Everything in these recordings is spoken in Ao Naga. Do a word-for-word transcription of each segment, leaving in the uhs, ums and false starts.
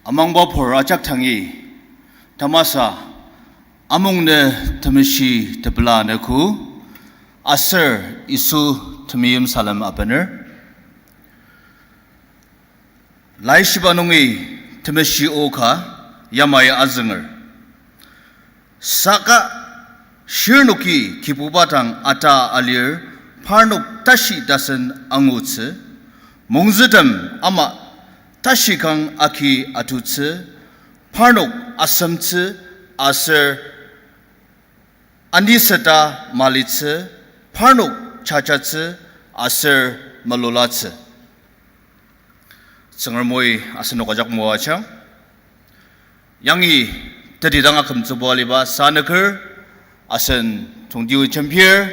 Amangba pur ajak tangi, tamasa, amungnü temeshi tepela nüku, aser Yisu temeim salem abener. Laishiba nungi temeshi o ka yamai azünger. Saka shirnoki Kibuba dang ata alir, parnok tashi tasen angutsü, mungzütem ama tashi kang agi atutsü, parnok asemtsü aser aniseta malitsü, parnok chajatsü aser malulatsü. Tsüngremi asenok ajak moajang. Yangi teti dang akümtsübo aliba sanüker, asen tongtio jembir,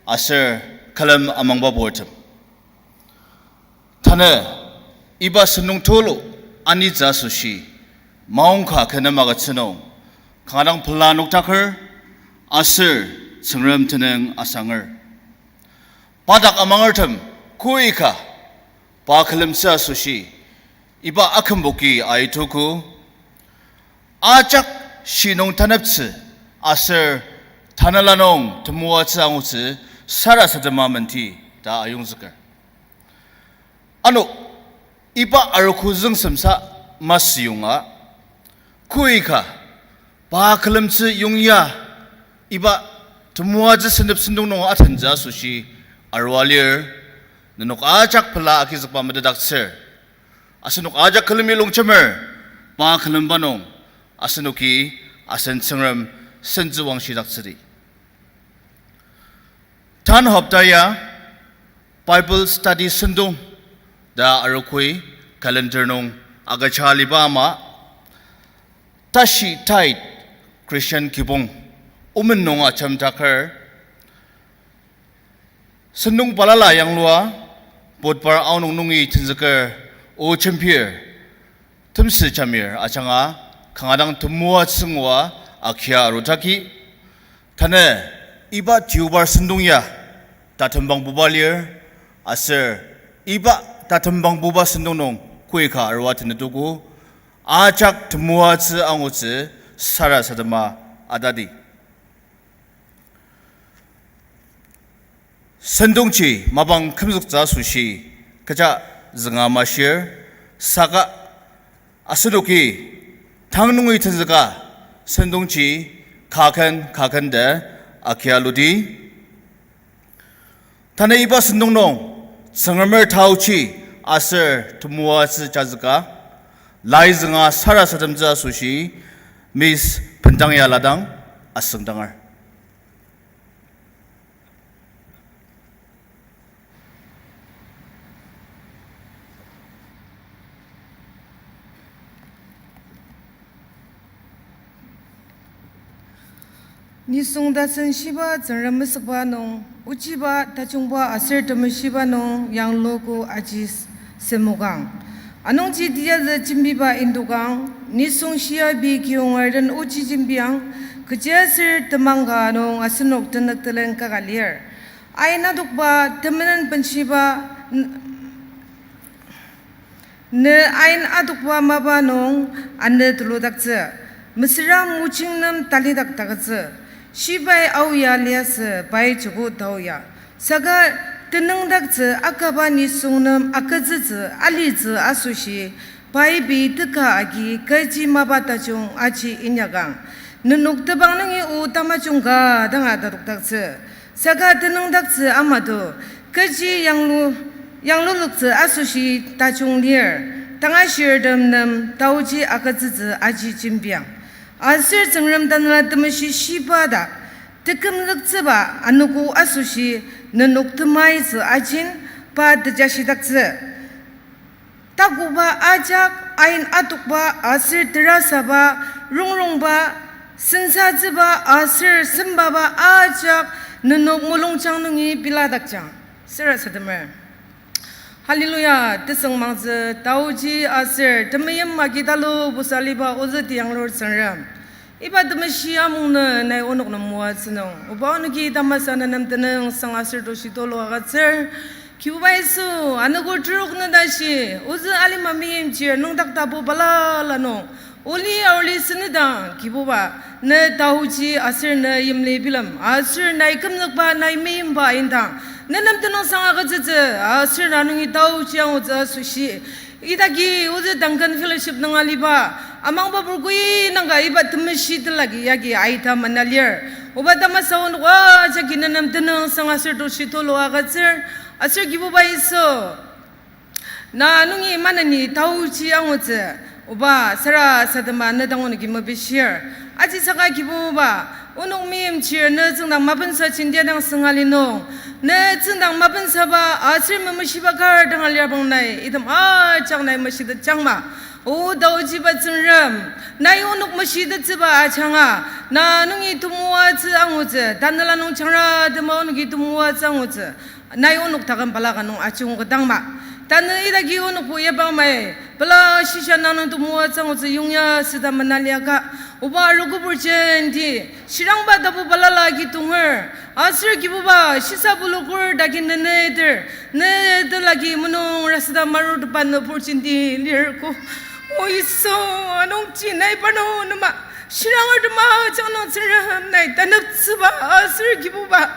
aser külem amangba purtem. Tanü iba sentong tulu anitsü asoshi, maongka kü nem agütsü nung, kanga dang pela noktaker, aser Tsüngrem tenüng asanger. Pa dak amangertem koika, pa külemtsü asoshi, iba akümboki aituku, ajak shi nung taneptsü, aser tanela nung temoatsü angutsü sarasadema menti ta ayongzüker. Ano, iba arogo züngsemsa masüyonga, koika, pa külemtsü yongya, iba temoatsü sentep sentong nung atentsü asoshi arua lir, nenok ajak pela agizükba metetdaktsür. Asenok ajak külemi longjemer, pa külemba nung, asenoki asen Tsüngrem sentsüwangshidaktsüdi. Tan hopta ya Bible study sentong ta arogoi calendar nung agüja aliba ama, tashi tait Christian kibong omen nung ajemdaker, sentong balala yanglua, Budbar aonung nungi tenzüker o jembir, Temsü Jamir ajanga kanga dang temoatsü ngua agia arudaki, tanü iba Deobar sentong ya tatembangbuba lir, aser iba tatembangbuba sentong nung koika arua tenetogo, ajak temoatsü angutsü sarasadema atadi. Sentongji mapang kümzüktsü asoshi kecha zünga mashir, saka asenoki tang nungi tenzüka sentongji kaken kaken ta agia ludi. Tanü iba sentong nung Tsüngremer taoji aser temoatsü jazüka lai zünga sarasademtsü asoshi Miss Bendang Yaladang asüngdanger. Nisung tasen shiba Tsüngrem mesükba nung, ochiba, tajungba aser temeshiba nung yangluogo aji s-, semokang. Anungji tiyazü jembiba indokang, nisung shia pei kiyonger den ochi jembiang, kechiaser temang ka nung asenok tenük telen kaka lir. Ain adokba temenen benshiba, n-, ne ain adokba mapa nung ane tuludaktsü, mesüra mojing nem talidak takütsü, shibai aoya liasü pai joko taoya. Saka tenüngdaktsü akaba nisung nem agütsütsü alitsü asoshi, pai pei teka agi kechi mapa tajung aji inyakang. Nenok tebang nungi o tamajung ka danga tatokdaktsü. Saka tenüngdaktsü amato, kechi yanglu-, yangluloktsü asoshi tajung lir, tangashirtem nem taoji agütsütsü aji jembiang. Aser Tsüngrem Tanela Temeshi shiba dak tekümzüktsüba anogo asoshi nenok temaitsü ajin pa tejashidaktsü. Takoba ajak, ain adokba aser terasaba, rongrongba, sensatsüba aser sembaba ajak nenok mulungjang nungi peladakjang. Sarasademer. Hallelujah, tesüngmangtsü, taoji aser temeim agi talubusa liba ozü tiyanglur Tsüngrem. Iba temeshi amungnü nai onok nem moatsü nung, oba onoki tamasa nenem tenüngsang aser toshi tulu agütsür. Kibuba Yisu, anogo terok nü tashi, ozü alima meimchir nüngdak tapu balala nung, oli aoli senedang, Kibuba, ne taoji aser ne yimli bilem, aser nai kümzükba, nai meimba indang, ne nem tenüngsang agütsütsü, aser na nungi taoji angutsü asoshi, idaki ozü Duncan Fellowship nung aliba, amangba purkui nangka iba temeshi telagi yagi aita mena lir. Oba tamasa onok ajaki ne nem tenüngsang aser toshi tulu agütsür, aser Kibuba Yisu, na nungi maneni taoji angutsü, oba sarasadema ne dang onoki mepishir. Ajisaka Kibuba, onok meimchir ne tsüngdang mapensa jintia dang sünga li nung, ne tsüngdang mapensaba aser memeshiba kar dang alir bang nai, item ajak nai meshitetjangma. O taojiba Tsüngrem, nai onok meshitettsüba ajanga, na nungi temoatsü angutsü, tanela nung jangratema onoki temoatsü angutsü, nai onok taküm balaka nung ajungketangma. Tanü idaki onokbo yabangmai, pela shisha na nung temoatsü angutsü yongya süda mena liaka, oba arogobur jenti, shirangba tapu balala agi tonger, aser Kibuba shisa pulukur dagi neneter, ne telagi menung rasüda marutepa nübur jenti lir ko. O Yisu, anungji nai parnok nema, shiranger tema ajak nung Tsüngrem nai taneptsüba aser Kibuba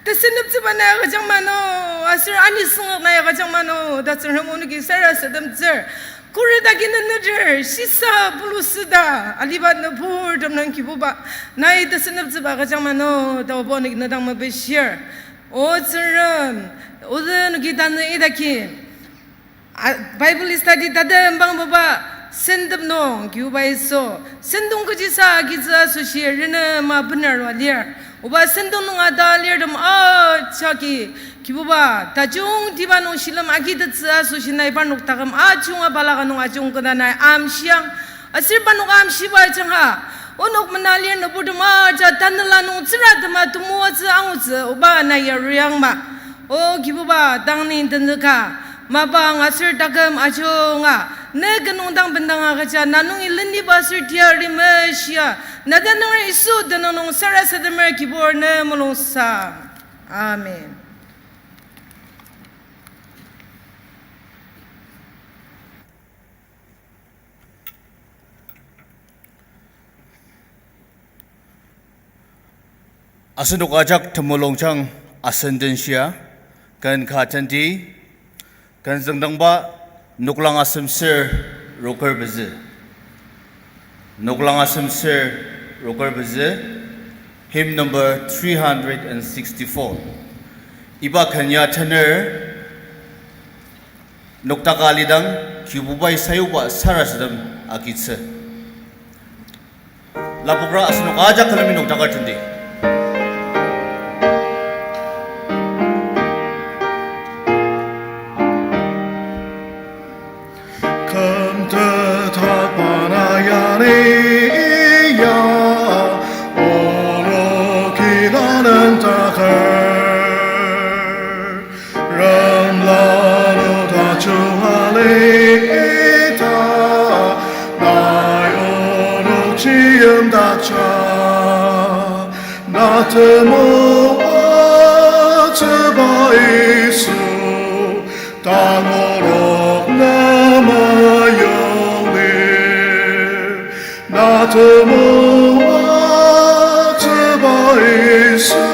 teseneptsüba nai agüjang mano, aser anisüngak nai agüjang mano ta Tsüngrem onoki sarasademtsür. Kuri dagi neneter, shisa pulu süda aliba nüburtem nung Kibuba, nai teseneptsüba agüjang mano ta oba onoki ne dang mepishir. O Tsüngrem, ozü onoki tanü idaki a, Bible study tatem bangboba sentep nung, Kibuba Yisu, sentong kechisa agitsü asoshi renema bener arua lir. Oba sentong nung ata lirtem ajaki, Kibuba, tajungtiba nung shilem agitettsü asoshi nai parnok taküm ajunga balaka nung ajungketa nai amshiang. Aser parnok amshiba ajanga, onok mena lir nüburtem aja tanela nung tsüratema temoatsü angutsü oba nai yariangma. O Kibuba, tang ni tenzüka, mapang aser taküm ajunga, ne kenungdang bendanga agüja, na nungi leniba aser teyari meshia, na tenunger Yisu tenüng nung sarasademer Kibur ne mulungsang. Amen. Asenok ajak temulungjang asen den shia, ken ka tenti, ken züngdangba noklang asemsür roker pezü. Noklang asemsür roker pezü, hymn number three hundred and sixty-four. Iba ken ya tener, noktaka alidang, Kibubai sayuba sarasadem agitsü. Lapokra asenok ajak külemi noktaka tenti. Küm tetapana yani ya, onoki lanentaker. Ram lanu tajung alita, nai onok chiyim taja. Na temoatsüba Yisu, tang onok nemeyong lir. Na temoatsüba Yisu,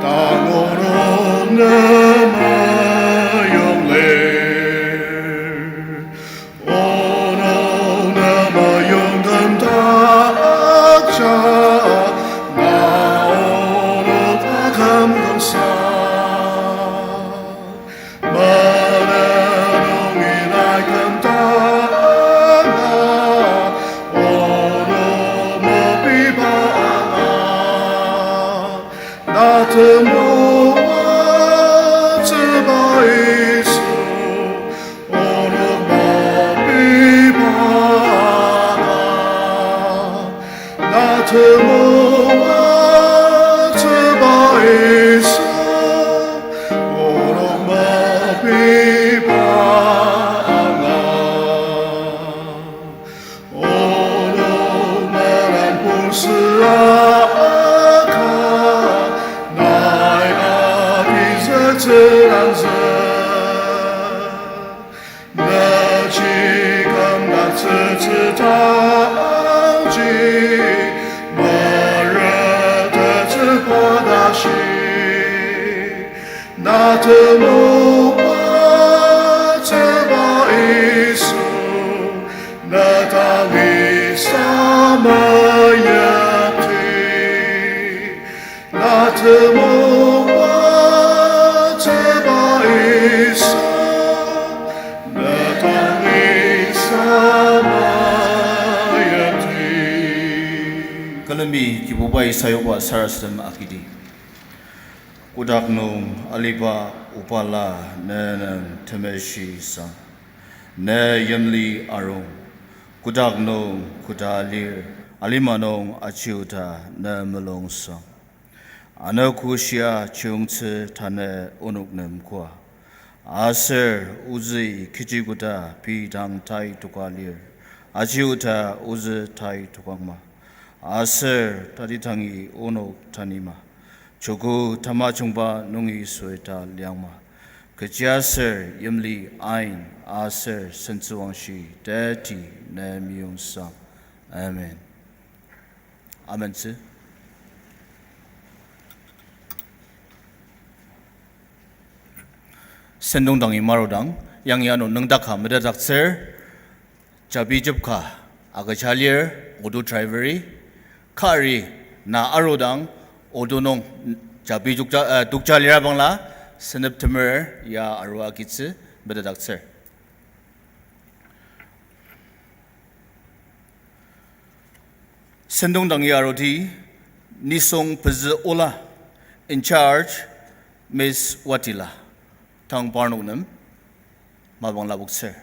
tang onok nemeyong lir. Onok nemeyong küm ta akja, na onok aküm kümsa. Mene nungi nai küm ta anga, onok Mara tatsüba tashi, na temoatsüba Yisu, na dang lisa mayapti. Na temoatsüba Yisu, na dang lisa mayapti. Külemi Kibubai sayuba sarasadem akidi. Kotak nung aliba Obala ne nem temeshi sang. Ne yimli arung. Kotak nung koda lir, alima nung achiuta ne mulung sang. Anogo shia chiyungtsü tanü onok nem koa. Aser ozü kechi koda pei dang tai toka lir. Achiuta ozü tai tokangma. Aser tatitangi onok tanima. Joko tamajungba nungi soita liangma. Kechiaser yimli ain aser sentsüwangshi teti ne meyong sang. Amen. Amen tsü. Sentong dangi marudang, yangi ano nüngdaka metetdaktsür, jabi jepka agüja lir, auto driveri, kari na arudang, auto nung jabi jokja, eh, tokja lira bangla, senep temer ya arua kitsü metetdaktsür. Sentong dangi arudi, nisung pezü ola, in charge, Miss Watila, tang parnok nem, mapang lapoktsür.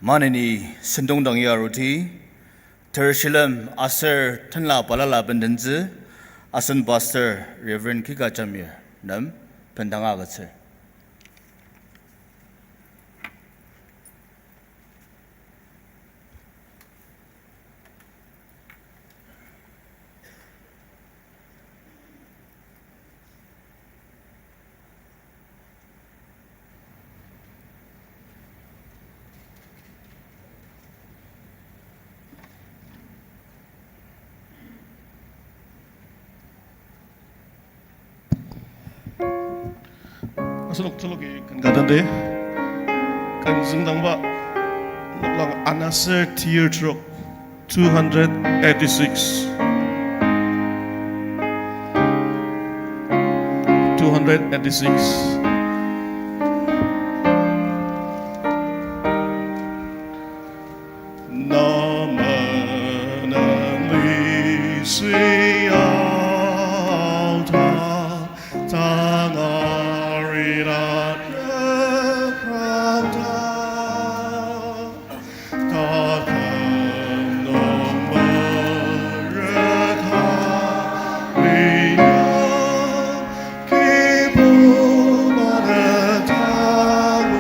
Maneni sentong dang ya aruti, ter shilem aser tenla balala bendentsü, asen Pastor Reverend Kika Jamir nem bendanga agütsür. Asenok tuluki ken ka tante. Ken züngdangba noklang anaser tir trok, two hundred eighty-six. Two hundred eighty-six. Namenen lisui aota, tangarila reprata. Taküm nung mereka liya, Kibuba den tangutakja.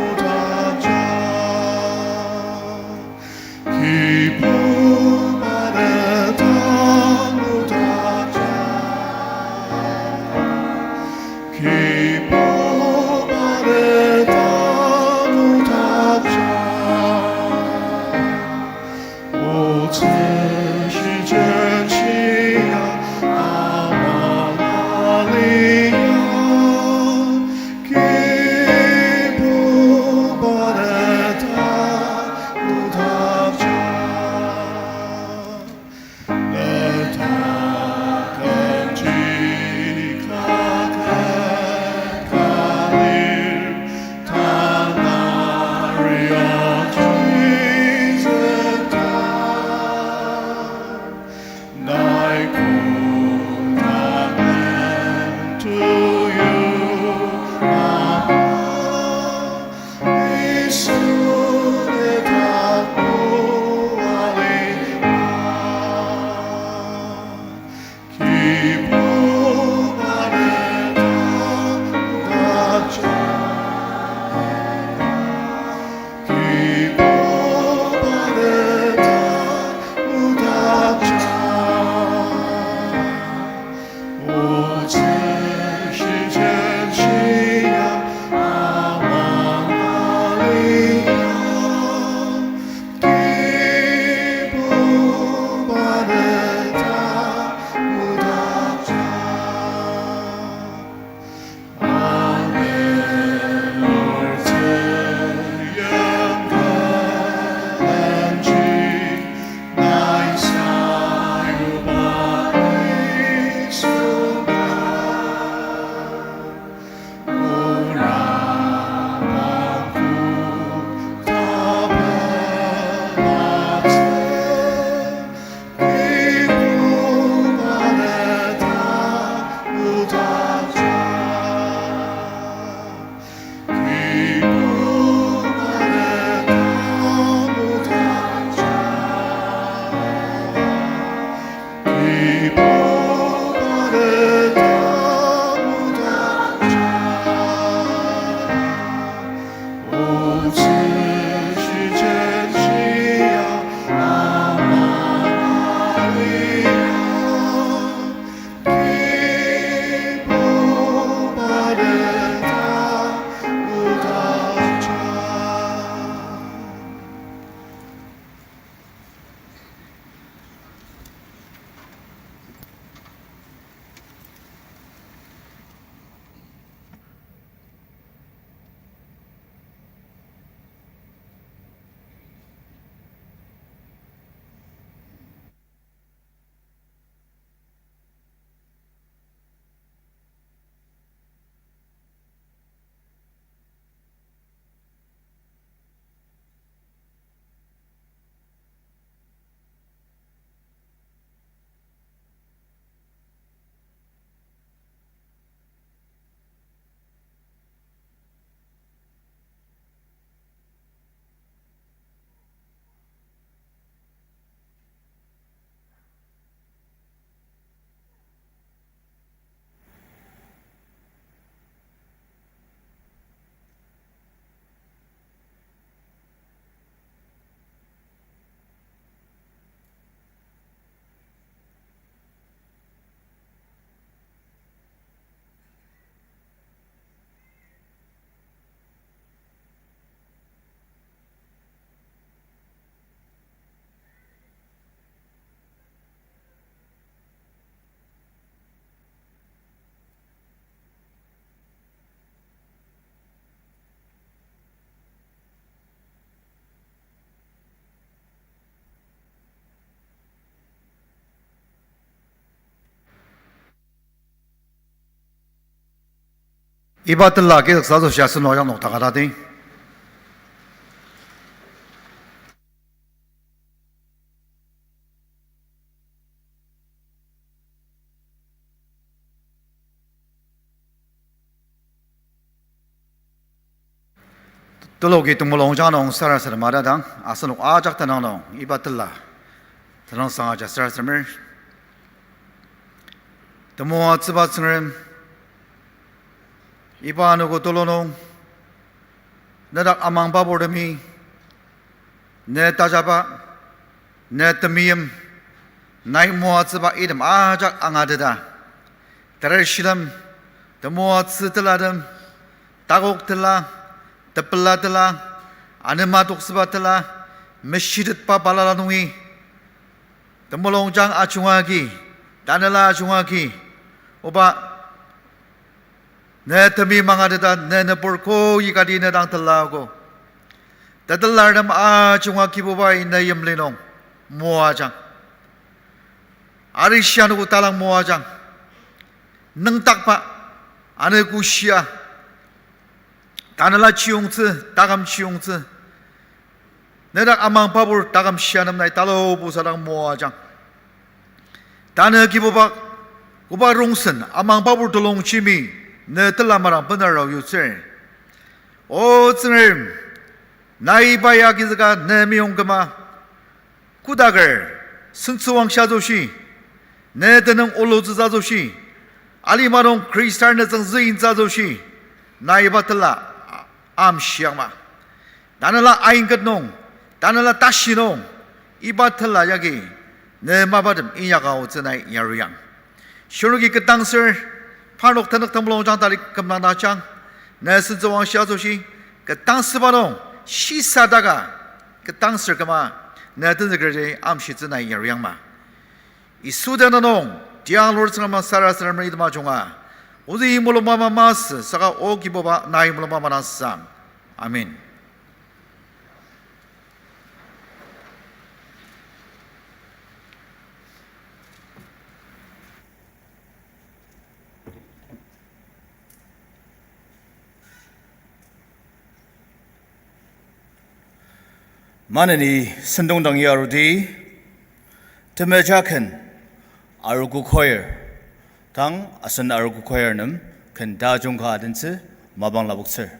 Kibuba den tangutakja. Kibuba den tangutakja. Otsü shichechia amang alia, Kibuba den tangutakja. Iba tela kizüksa asoshi asenok ajak nokdaka tati. Teloki temulungjang nung sarasadema dang, asenok ajak tenüng nung iba tela tenüngsang aja sarasademer. Temoatsüba Tsüngrem, iba anogo tulu nung, nedak amangba purtemi, ne tajaba, ne temeim, nai moatsüba item ajak angateta, tereshilem, temoatsü telatem, takok tela, tepela tela, anema toksüba tela, meshitetba balala nungi, temulungjang ajunga agi, tanela ajunga agi, oba, ne temeim angateta, ne nübur koikati ne dang telaogo. Tetelartem ajunga Kibubai ne yimli nung moajang. Arishi anogo talang moajang. Nüngdakba, anogo shia, tanela chiyungtsü, taküm chiyungtsü, nedak amangba pur taküm shia nem nai talubusadang moajang. Tanü Kibuba, koba rongsen amangba pur telongchimi ne tela madang benarao yutsür. O Tsüngrem, nai iba ya agizüka ne meyong küma, kodaker sentsüwangshi asoshi, ne tenüng olutsütsü asoshi, alima nung Khristan nütsüngtsü intsü asoshi, nai iba tela amshiangma. Tanela aingket nung, tanela tashi nung, iba tela yagi ne mapatem inyaka aotsü nai yaruyang. Shirnoki ketdangsür, parnok tenük temulungjang tali kümdang dang ajang, ne sentsüwangshi asoshi, ketdangsüba nung shisadaka ketdangsür küma ne tenzükerji amshitsü nai yaruyangma. Yisu tenüng nung tiang lur Tsüngrem sarasademer item ajunga, ozü mulung mapa masü saka O Kibuba nai mulung mapa dang sang. Amen. Maneni sentong dang yarudi, temeja ken arogo choir, tang asen arogo choir nem ken tajung ka adentsü mapang lapoktsür.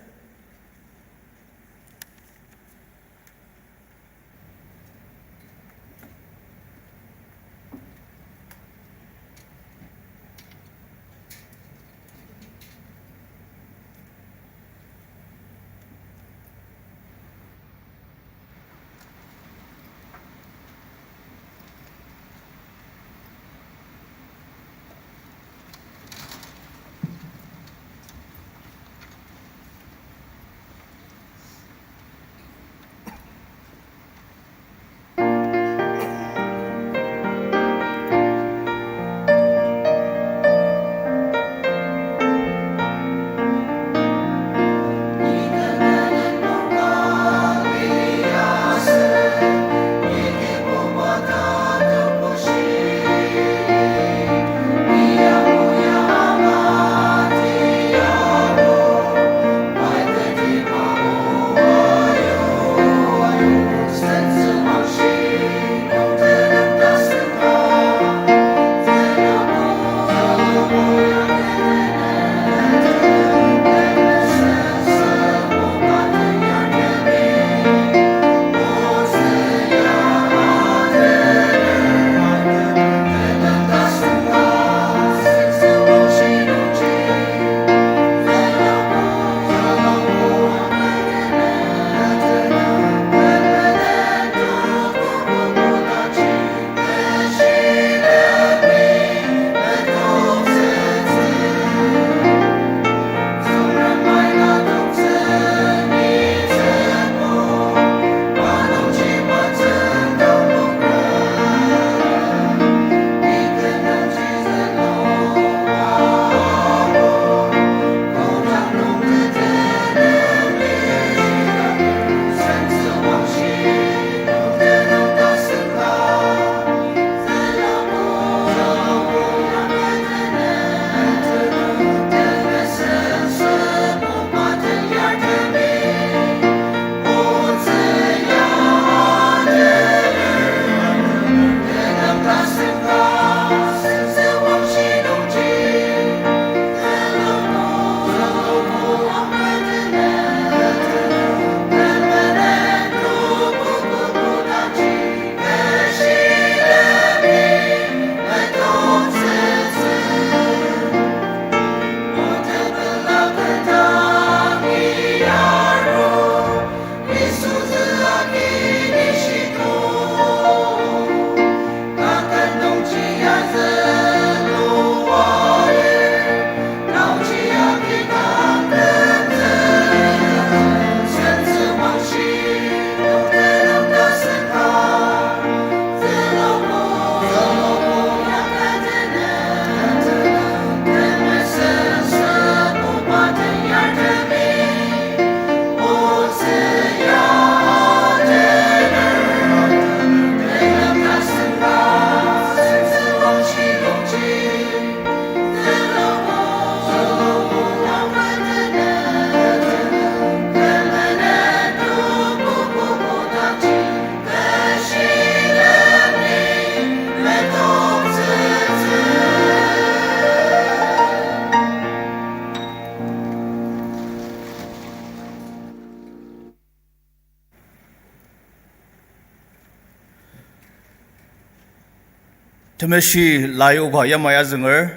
Temeshi laioka yamai azünger,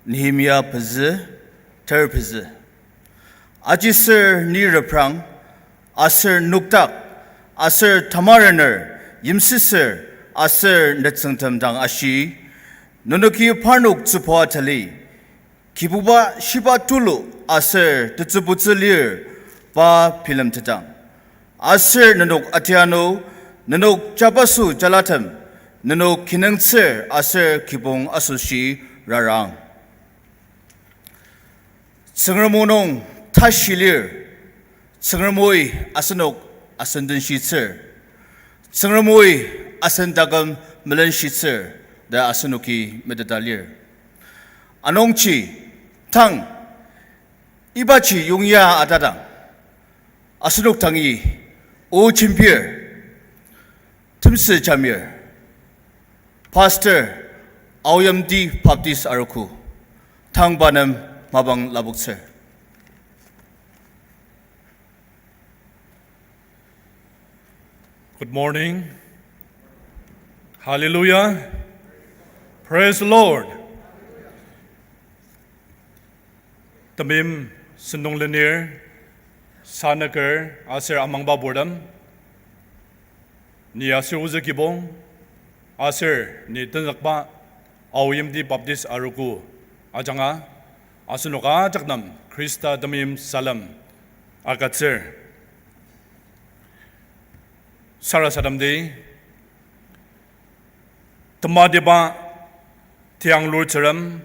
Nehemia pezü, ter pezü. Ajisür ni reprang, aser nükdak, aser tamarener, yimsüsür, aser nütsüngtem dang ashi, nenoki parnok tsübua tali, Kibuba shiba tulu aser tetsübutsü lir pa bilemtetang. Aser nenok atianu, nenok jabaso jalatem, nenok kinungtsür aser kibong asoshi rarang. Tsüngrem o nung tashi lir, Tsüngrem oi asenok asen den shitsür, Tsüngrem oi asen taküm melen shitsür ta asenoki meteta lir. Anungji, tang, ibaji yongya atadang, asenok tangi, o jembir, Temsü Jamir, Pastor, Aoyimti Baptist Arogo, tang pa nem mapang lapoktsür. Good morning. Hallelujah. Praise the Lord. Temeim sentong lenir, sanüker aser amangba purtem, ni aser ozü kibong, aser ni tenzükba Aoyimti Baptist Arogo ajanga, asenok ajak nem Khrista temeim salem agütsür. Sarasademdi, tematiba tianglur Tsüngrem,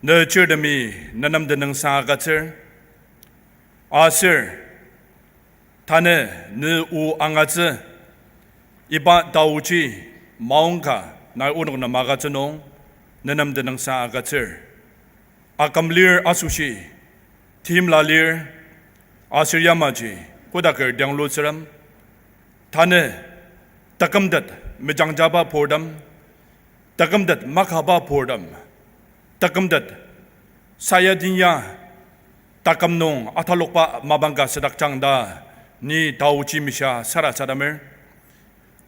ne chirtemi ne nem tenüngsang agütsür, aser tanü ne o angatsü, iba taoji maongka nai onok nem agütsü nung ne nem tenüngsang agütsür. Aküm lir asoshi, timla lir, aser yamaji kodaker tianglu Tsüngrem, tanü takümtet mejangjaba purtem, takümtet makaba purtem, takümtet sayadinya taküm nung atalokba mapang ka südakjang ta ni taoji mishia sarasademer.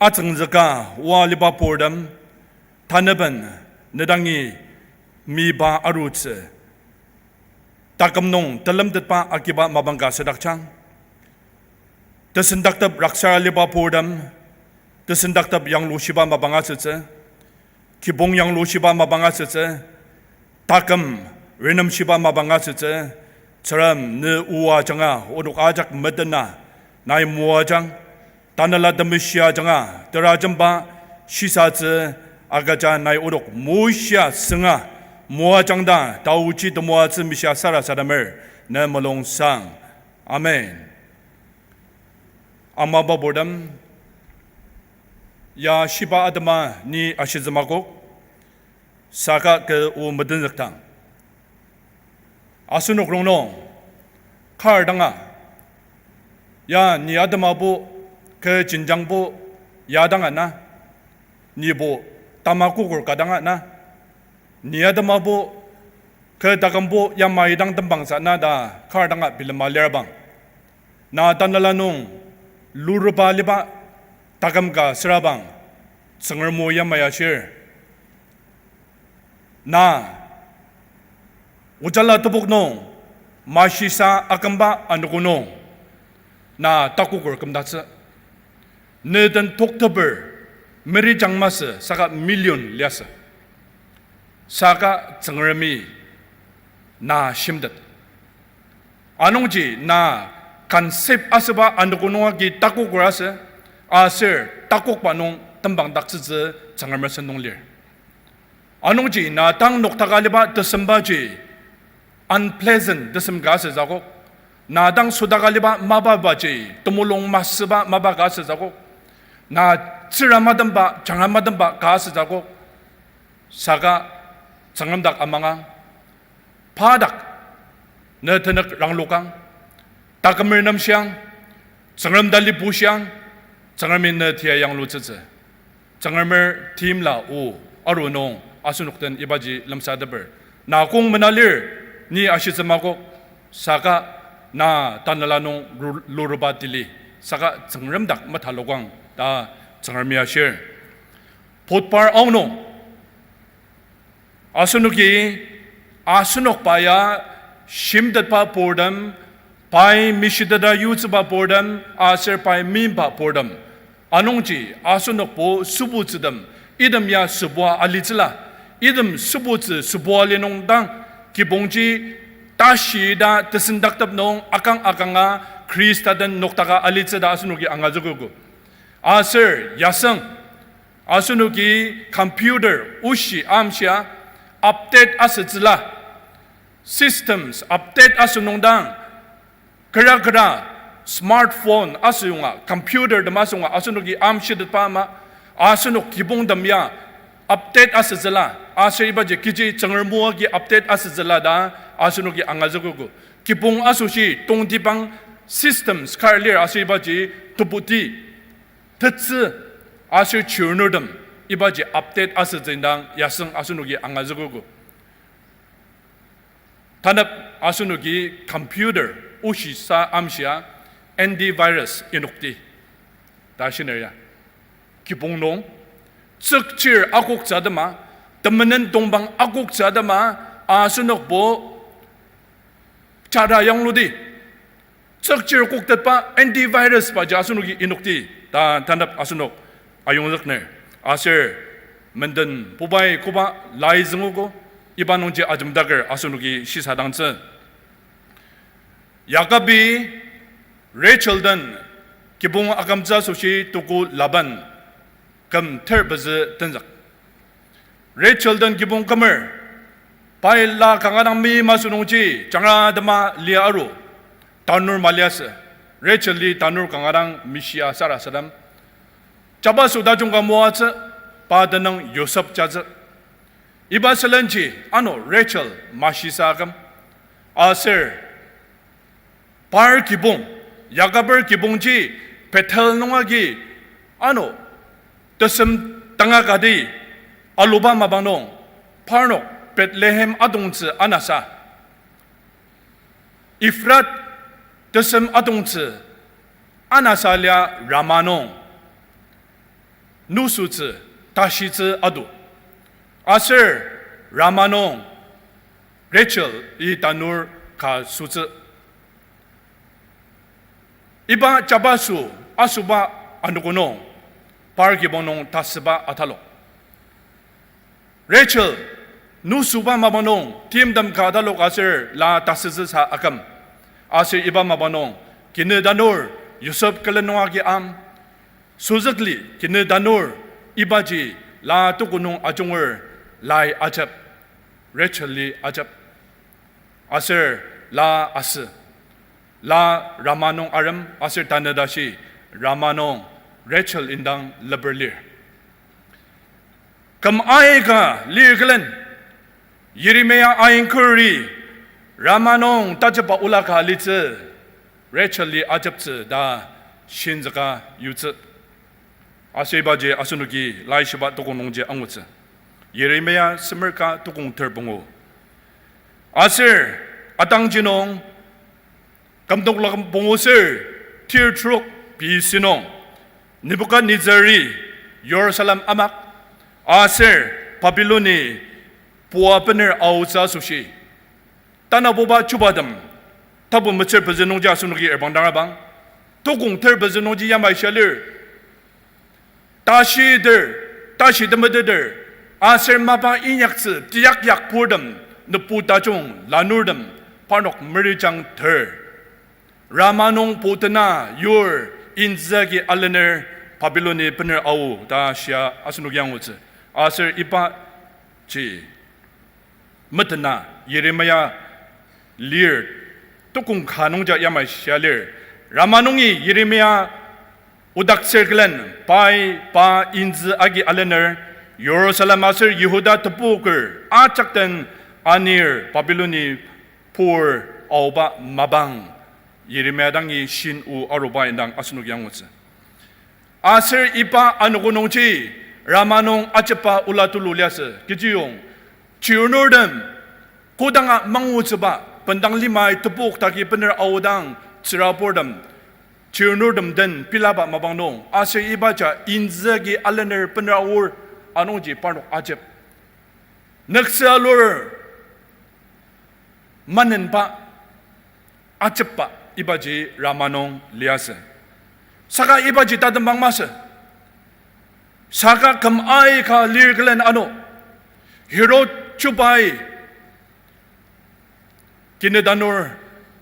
Atsüngzüka oa liba purtem, tanüben ne dangi miba arutsü, taküm nung telemtetba agiba mapang ka südakjang. Tesendaktep raksar aliba purtem, tesendaktep yanglushiba mapang asütsü, kibong yanglushiba mapang asütsü, taküm renemshiba mapang asütsü, Tsüngrem ne o ajanga onok ajak metena nai moajang, Tanela Temeshi ajanga terajemba shisatsü agüja nai onok moshia sünga moajangda taoji temoatsü mishia sarasademer ne mulungsang. Amen. Amaba purtem, ya shiba atema ni ashitsü makok, saka kü o metenzükdang asenok rongnung kar danga, ya ni atemabo kü jenjangbo ya danga na, nibo tamakoker ka danga na, ni atemabo kü takümbo yamai dang tembangsa na ta kar danga bilema lirabang. Na tanela nung luruba liba taküm ka sürabang, Tsüngrem o yamai ashir. Na ojala tepok nung mashisa akümba anogo nung na takoker kümdatsü. Ne den tokteper merijang masü saka million liasü. Saka Tsüngremi na shimtet. Anungji na concept asüba anogo nung agi takoker asü, aser takokba nung tembangdaktsütsü Tsüngremer sentong lir. Anungji na tang noktaka liba tesembaji unpleasant tesem ka asütsü akok. Na dang sodaka liba mapabaji temulung masüba mapa ka asütsü akok. Na tsüra matemba, jangra matemba ka asütsü akok. Saka Tsüngrem dak amangang, pa dak ne tenük ranglokang, takümer nemshiang, Tsüngrem tali bushiang, Tsüngremi ne tia yanglutsütsü. Tsüngremer timla o aru nung asenok den ibaji lemsateper. Na kong mena lir, ni ashitsü makok, saka na tanela nung ru-, luruba tili, saka Tsüngrem dak metalokang ta Tsüngremi ashir. Potpar aonung, asenoki, asenok pa ya shimtetba purtem, pai mishiteta yutsüba purtem, aser pai meimba purtem. Anungji asenokbo sübutsütem, item ya sübua alitsüla, item sübutsü sübua li nung dang, kibongji tashi ta tesendaktep nung akang akanga Khrista den noktaka alitsü ta asenoki angazükogo. Aser yasüng, asenoki computer oshi amshia update asütsüla, systems update asünung dang, kera kera smartphone asüyonga, computer tem asünga asenoki amshitetba ama, asenok kibongtem ya update asütsüla, aser ibaji kechi Tsüngrem o agi update asütsüla ta asenoki angazükogo. Kibong asoshi tongtibang systems kar lir aser ibaji tebuti, tetsü, aser chirnurtem, ibaji update asütsü indang yasüng asenoki angazükogo. Tanep asenoki computer oshisa amshia antivirus inokti ta shiner ya. Kibong nung tsükchir akoktsü atema, temenen tongpang akoktsü atema, asenokbo jara yangludi tsükchir koktetba antivirus baji asenoki inokti ta tanep asenok ayongzükner. Aser menden pubai koba lai züngogo, iba nungji ajemdaker asenoki shisadangtsü. Yakobi Rachel den kibong akümtsü asoshi tuku Laban küm ter pezü tenzük. Rachel den kibong kümer, pai la kanga dang meima sünungji jangra tema lia aru, tanur maliasü. Rachel-i tanur kanga dang mishia sarasadem, jabaso tajung ka moatsü, pa tenüng Yosep jatsü. Iba sülenji ano Rachel mashisa aküm. Aser par kibong, Yakober kibongji Bethel nung agi ano tesem tanga kati aluba mapang nung, parnok Bethlehem atongtsü anasa, Efrat tesem atongtsü anasa lia Rama nung nüsütsü tashitsü ado. Aser Rama nung Rachel-i tanur ka sütsü. Iba jabaso asoba anogo nung, par kibong nung tasüba atalok, Rachel nüsüba mapang nung timtem ka atalok aser la tasütsüsa aküm. Aser iba mapang nung kinü tanur Yosep külen nung agi am, süzükli kinü tanur ibaji la tuku nung ajunger lai ajep, Rachel-i ajep. Aser la asü, la Rama nung arem aser tanü tashi Rama nung Rachel indang leper lir. Küm aika lir külen, Yeremia ainkeri Rama nung tajepa ola ka alitsü, Rachel-i ajeptsü ta shinzüka yutsü. Aser ibaji asenoki laishiba tukong nungji angutsü. Yeremia semer ka tukong ter pungu. Aser atangji nung kümdong la pungu ser tir trok B C nung, Nebukadnezar-i Jerusalem amak, aser Babiloni pua bener aotsü asoshi tanabuba chubatem, tapu metsür pezü nungji asenoki erbang dang abang, tukong ter pezü nungji yamai shia lir. Tashi ter, tashi temeteter, aser mapa inyaktsü tiyak yak purtem, nepu tajung lanurtem, parnok merijang ter, Rama nung putena yur inzügi alener Babiloni bener ao ta shia asenoki angutsü. Aser ibaji metena Yeremia lir tukong ka nungji yamai shia lir. Rama nungi Yeremia odaktsür külen pai pa inzü agi alener, Jerusalem aser Yihuda tepuker ajak den anir Babiloni pur aoba mapang Yeremia dangi shin o aruba indang asenoki angutsü. Aser iba anogo nungji Rama nung ajepa ola tulu liasü, kechiyong chirnurtem, kodanga mangutsüba, bendang limai tepok taki bener aodang tsüraburtem, chirnurtem den pilaba mapang nung, aser ibaji inzügi alener bener aor, Anungji parnok ajep. Nüktsü alur manenba, ajepba ibaji Rama nung liasü. Saka ibaji tatembang masü. Saka küm aika lir külen ano, Herod chubai kinetanur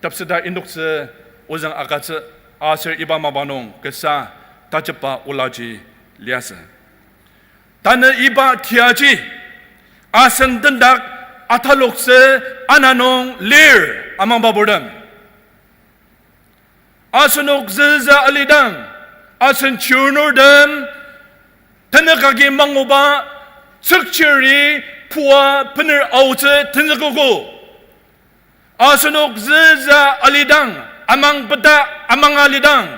tepseta indoktsü ozüng agütsü aser iba mapa nung kasa tajepba olaji liasü. Tanü iba tiaji asen tendak ataloktsü ana nung lir amangba purtem. Asenok züza alidang, asen chirnurtem, tenük agi manguba, tsükchiri pua bener aotsü tenzükogo. Asenok züza alidang, amang peta amang alidang,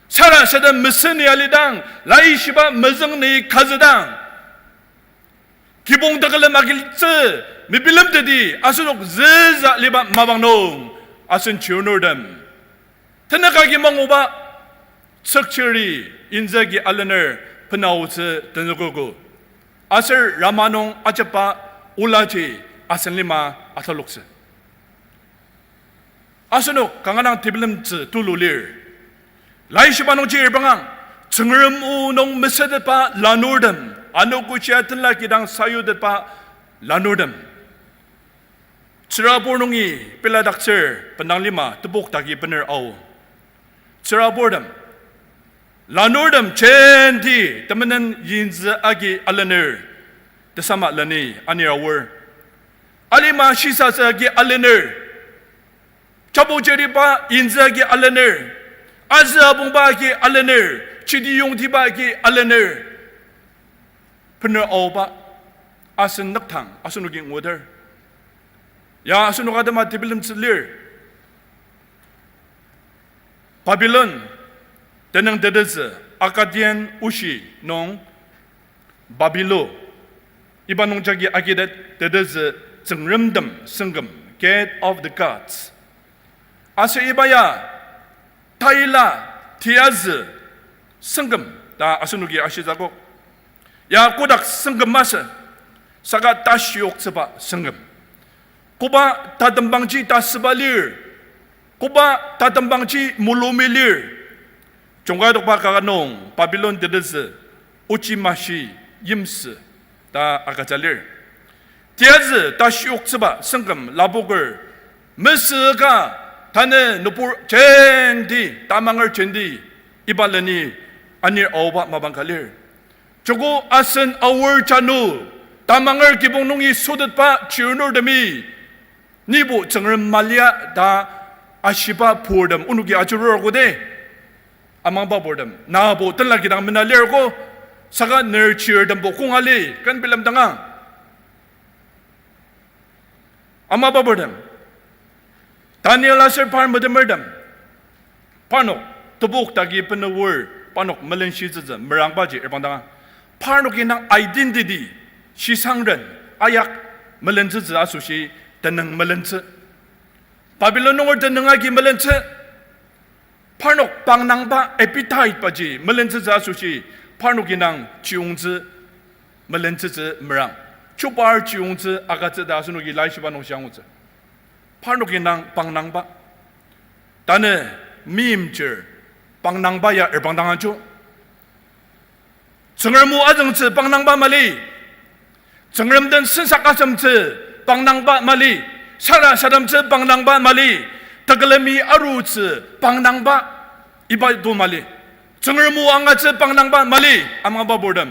sarasadem meseni alidang, laishiba mezüng ni kazüdang, kibong tekülem agilitsü mebilemteti asenok züza aliba mapang nung, asen chirnurtem, tenük agi manguba, tsükchiri inzü agi alener bener aotsü tenzükogo. Aser Rama nung ajepba olaji asen lima ataloktsü. Asenok kanga dang tebilemtsü tulu lir. Laishiba nungji erbangang, Tsüngrem o nung mesütetba lanurtem, anogoshia tenla kidang sayutetba lanurtem, tsürabur nungi peladaktsür, bendang lima tebok dagi bener ao. Tsüraburtem, lanurtem jenti temenen yinzü agi alener, tesama leni anir aor. Alima shisatsü agi alener, chabu jeriba yinzü agi alener, azü abongba agi alener, chidi yongtiba agi alener, bener aoba asen nüktang asenoki nguter. Ya asenok atema tebilemtsü lir. Babilon tenüng tetezü, Akkadian oshi nung Babilo, iba nungjagi agitet tetezü tsüngremtem sengküm, gate of the gods. Aser iba ya taila tiyazü sengküm ta asenoki ashitsü akok. Ya kotak sengküm masü, saka tashioktsüba sengküm. Koba tatembangji tasüba lir, koba tatembangji mulumi lir. Jungkadokba kaka nung Babilon tetezü ochi mashi yimsü ta agüja lir. Tiyazü tashioktsüba sengküm lapoker, mesüka tanü nübur jenti, tamanger jenti, iba leni anir aoba mapang ka lir. Joko asen aor jano, tamanger kibong nungi sotetba chirnurtemi, nibo Tsüngrem malia ta ashiba purtem onoki ajurur kote. Amangba purtem, nabo tenla kidang mena lir ko, saka ner chirtembo kong ali, ken bilemdanga. Amaba purtem, Daniel aser par metemertem, parnok tebok dagi bener aor, parnok melenshitsütsü merangbaji erbangdanga, parnok indang identity, shisangren, ayak melentsütsü asoshi tenüng melentsü. Babilon nunger tenüng agi melentsü. Parnok pangnangba appetite baji melentsütsü asoshi, parnok indang chiyungtsü melentsütsü merang. Chubar chiyungtsü agütsü ta asenoki laishiba nung shiangutsü. Parnok indang pangnangba. Tanü meimchir pangnangba ya erbangdangajo. Tsüngrem o azüngtsü pangnangba mali. Tsüngrem den sensak asemtsü pangnangba mali. Sarasademtsü pangnangba mali. Tekülemi arutsü pangnangba iba do mali. Tsüngrem o angatsü pangnangba mali. Amaba purtem,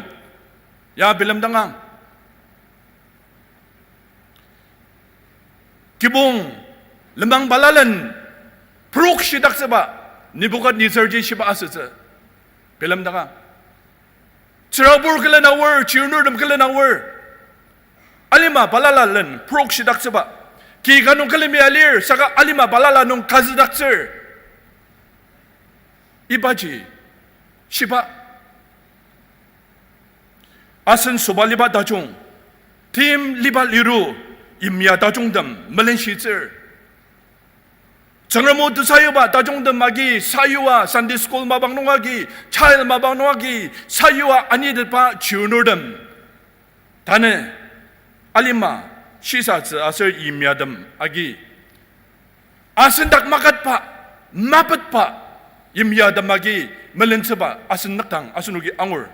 ya bilemdangang. Kibong lenmang balalen prok shidaktsüba Nebukadnezarji shiba asütsü bilemdanga. Tsürabur külen aor, chirnurtem külen aor, alima balala len prok shidaktsüba. Ki ka nung külemi alir, saka alima balala nung kazüdaktsür. Ibaji shiba asen sobaliba tajung, tim liba liru, yimya tajungtem melenshitsür. Tsüngrem o tesayuba tajungtem agi sayua, Sunday school mapang nung agi, child mapang nung agi sayua anitetba chirnurtem Tanü alima shisatsü aser yimyatem agi asen dak maketba, mapetba yimyatem agi melentsüba asen nükdang asenoki angur.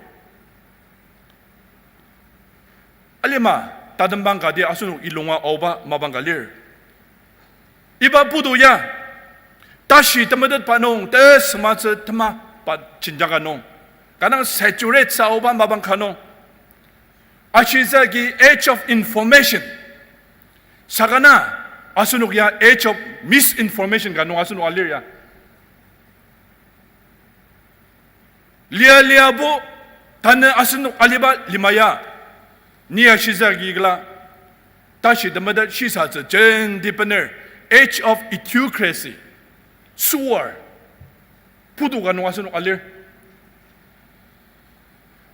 Alima tatembang kati asenok ilunga aoba mapang ka lir. Iba putu ya tashi temetetba nung tesüngmatsü tema pa jenjang ka nung, kanga saturate sa aoba mapang ka nung, ashitsü agi age of information, saka na asenok ya age of misinformation ka nung asenok alir ya. Lia liabo, tanü asenok aliba lima ya, ni ashitsü agi kla, tashi temetet shisatsü jenti bener, age of idiocracy, süar putu ka nung asenok alir.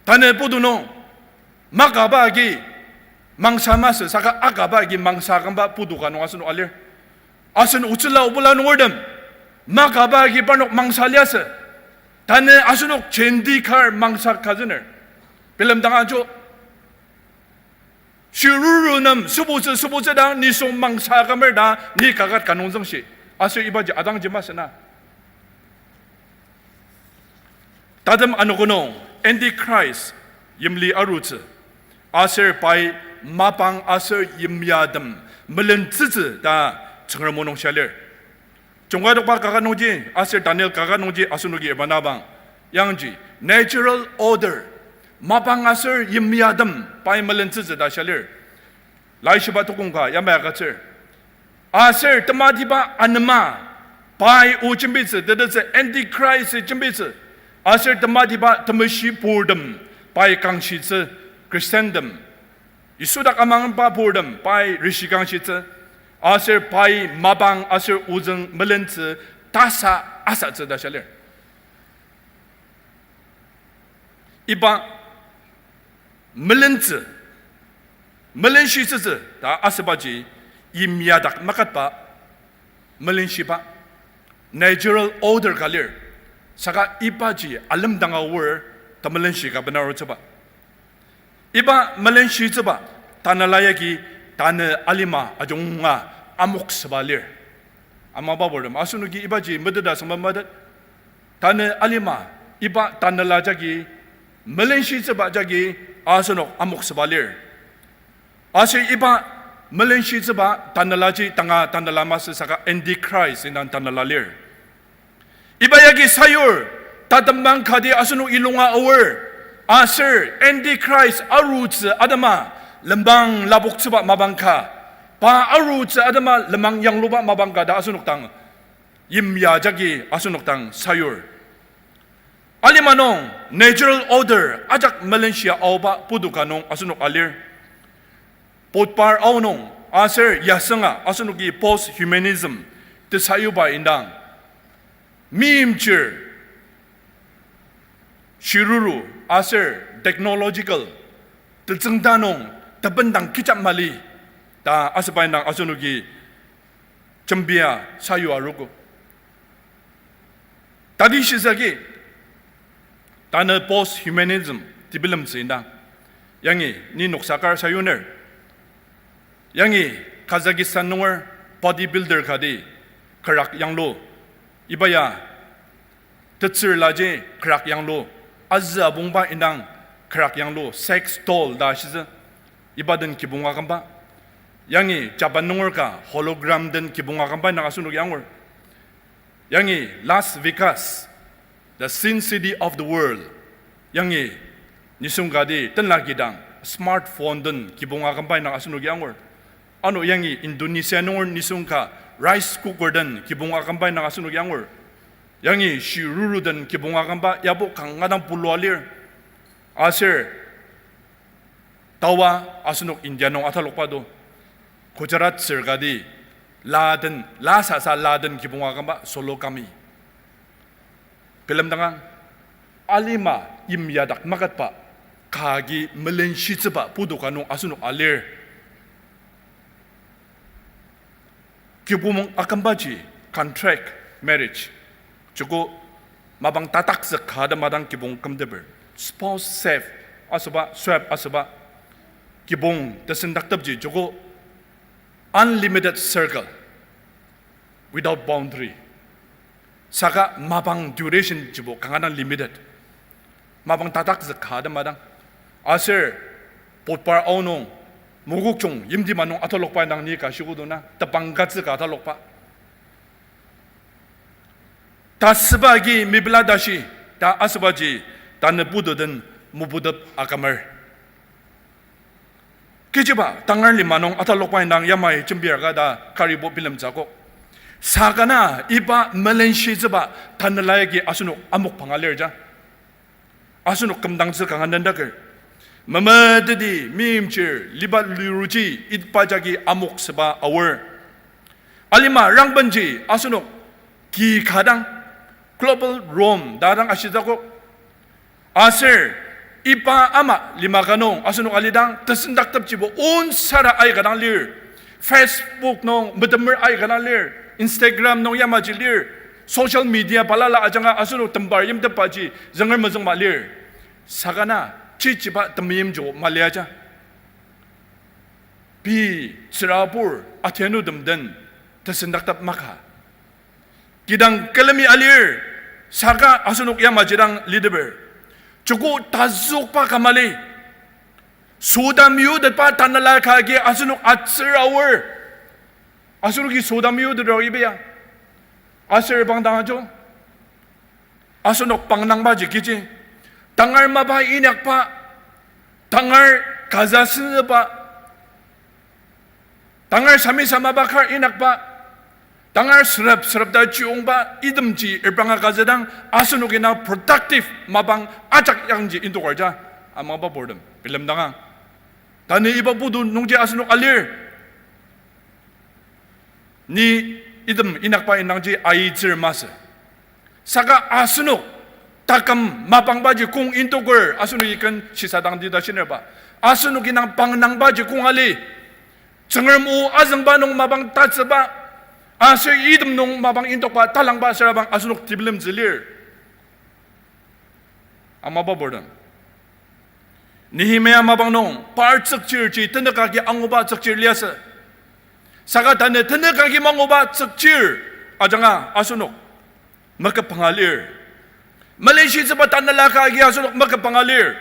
Tanü putu nung makaba agi mangsa masü saka akaba agi mangsa akümba putu ka nung asenok alir. Asen otsüla obula nungertem makaba agi parnok mangsa liasü. Tanü asenok jenti kar mangsa kazüner. Bilemdang ajo, shiruru nem sübutsü sübutsü dang nisung mangsa akümer ta ni kaket ka nung züngshi. Aser ibaji adangji masü na. Tatem anogo nung Antichrist yimli arutsü, aser pai mapang aser yimyatem melentsütsü ta Tsüngrem o nung shia lir. Jungkadokba kaket nungji aser Daniel kaket nungji asenoki ibanabang, yangji natural order, mapang aser yimyatem pai melentsütsü ta shia lir. Laishiba tukong ka yamai agütsür. Aser tematiba anema pai o jembitsü, tetezü Antichrist jembitsü. Aser tematiba temeshi purtem pai kangshitsü, Christiantem, Yisu dak amangba purtem pai rishi kangshitsü. Aser pai mapang aser ozüng melentsü tasa asatsü ta shia lir. Iba melentsü, melenshitsütsü ta asübaji yimya dak maketba melenshiba natural order ka lir, saka ibaji alemdanga aor temelenshi ka benarutsüba. Iba melenshitsüba tanela yagi tanü alima ajunga amoksüba lir. Amaba purtem asenoki ibaji meteta süngba metet. Tanü alima iba tanela jagi, melenshitsüba jagi asenok amoksüba lir. Aser iba melenshitsüba tanelaji tanga tanela masü saka Antichrist indang tanela lir. Iba yagi sayur, tatembang kati asenok ilunga aor, aser Antichrist arutsü atema lembang lapoktsüba mapang ka, pa arutsü atema lenmang yangluba mapang ka ta asenok dang yimya jagi asenok dang sayur. Alima nung natural order ajak melenshia aoba putu ka nung asenok alir. Potpar aonung aser yasünga asenoki post-humanism tesayuba indang, meimchir, shiruru aser technological tetsüngda nung tebendang kecha mali ta asüba indang asenoki jembia sayu arogo. Tati shisa agi, tanü post-humanism tebilemtsü indang, yangi ni noksa kar sayuner. Yangi Kazakhstan nunger bodybuilder kati kürak yanglu, iba ya tetsürlaji kürak yanglu, azü abongba indang kürak yanglu, sex doll ta shitsü, iba den kibong akümba. Yangi Japan nunger ka hologram den kibong akümba indang asenoki angur. Yangi Las Vegas, the Sin City of the World, yangi nisung kati tenla kidang smartphone den kibong akümba indang asenoki angur. Ano yangi Indonesia nunger nisung ka rice cooker den kibong akümba indang asenoki angur. Yangi shiruru den kibong akümba yabo kanga dang pulua lir. Aser tawa asenok India nung atalokba do, Gujarat sür kati la den, la sasa la den kibong akümba solokami. Bilemdangang, alima yimyadak maketba, kagi melenshitsüba putu ka nung asenok alir. Kibong akümbaji contract marriage, joko mapang tatakzük ka ta madang kibong kümteper, spouse swap asüba, swap asüba, kibong tesendaktepji joko unlimited circle, without boundary. Saka mapang duration jibo kanga dang limited. Mapang tatakzük ka ta madang. Aser potpar aonung, mokokjung yimtima nung atalokba indang ni ka shikuduna, tepang katsü ka atalokba. Tasüba agi mepela tashi, ta asübaji, tanü putu den moputep akümer. Kechiba tangar lima nung atalokba indang yamai jembir ka ta karibo bilemtsü akok. Saka na iba melenshitsüba tanela agi asenok amok panga lir ja. Asenok kümdangtsü kanga nendaker. Memeteti meimchir liba liruji iba jagi amok süba aor. Alima rangbenji asenok ki ka dang, global Rome ta dang ashitsü akok. Aser iba ama lima ka nung asenok alidang tesendaktepjibo onsara aika dang lir. Facebook nung metemer aika dang lir. Instagram nung yamaji lir. Social media balala ajanga asenok tembar yimtepbaji zünger mezüngma lir. Saka na chichiba temeimji maliaja. Pei tsürabur atenutem den tesendaktep maka. Kidang külemi alir, saka asenok yamaji dang liteper. Joko tazükba ka mali. Soda meyutetba tanela ka agi asenok atsür aor. Asenoki soda meyuteter iba ya. Aser bang dang ajo. Asenok pangnangbaji kechi. Tangar mapa inyakba. Tangar kaza senzüba. Tangar samisa mapa kar inyakba, tangar sürep sürep ta chiyongba itemji erbanga kazüdang asenoki na productive mapang ajak yangji indoker ja, amangba purtem bilemdangang. Tanü iba putu nungji asenok alir. Ni item inyakba indangji aitsür masü. Saka asenok taküm mapangbaji kong indoker asenoki ken shisadangdi ta shinerba. Asenoki nang pangnangbaji kong ali. Tsüngrem o azüngba nung mapang tatsüba. Aser item nung mapang indokba talangba sürabang asenok tebilemtsü lir. Amaba purtem. Nehemia mapang nung par tsükchirji tenük agi anguba tsükchir liasü. Saka tanü tenük agi manguba tsükchir ajanga asenok meküpanga lir. Melenshitsüba tanela ka agi asenok meküpanga lir.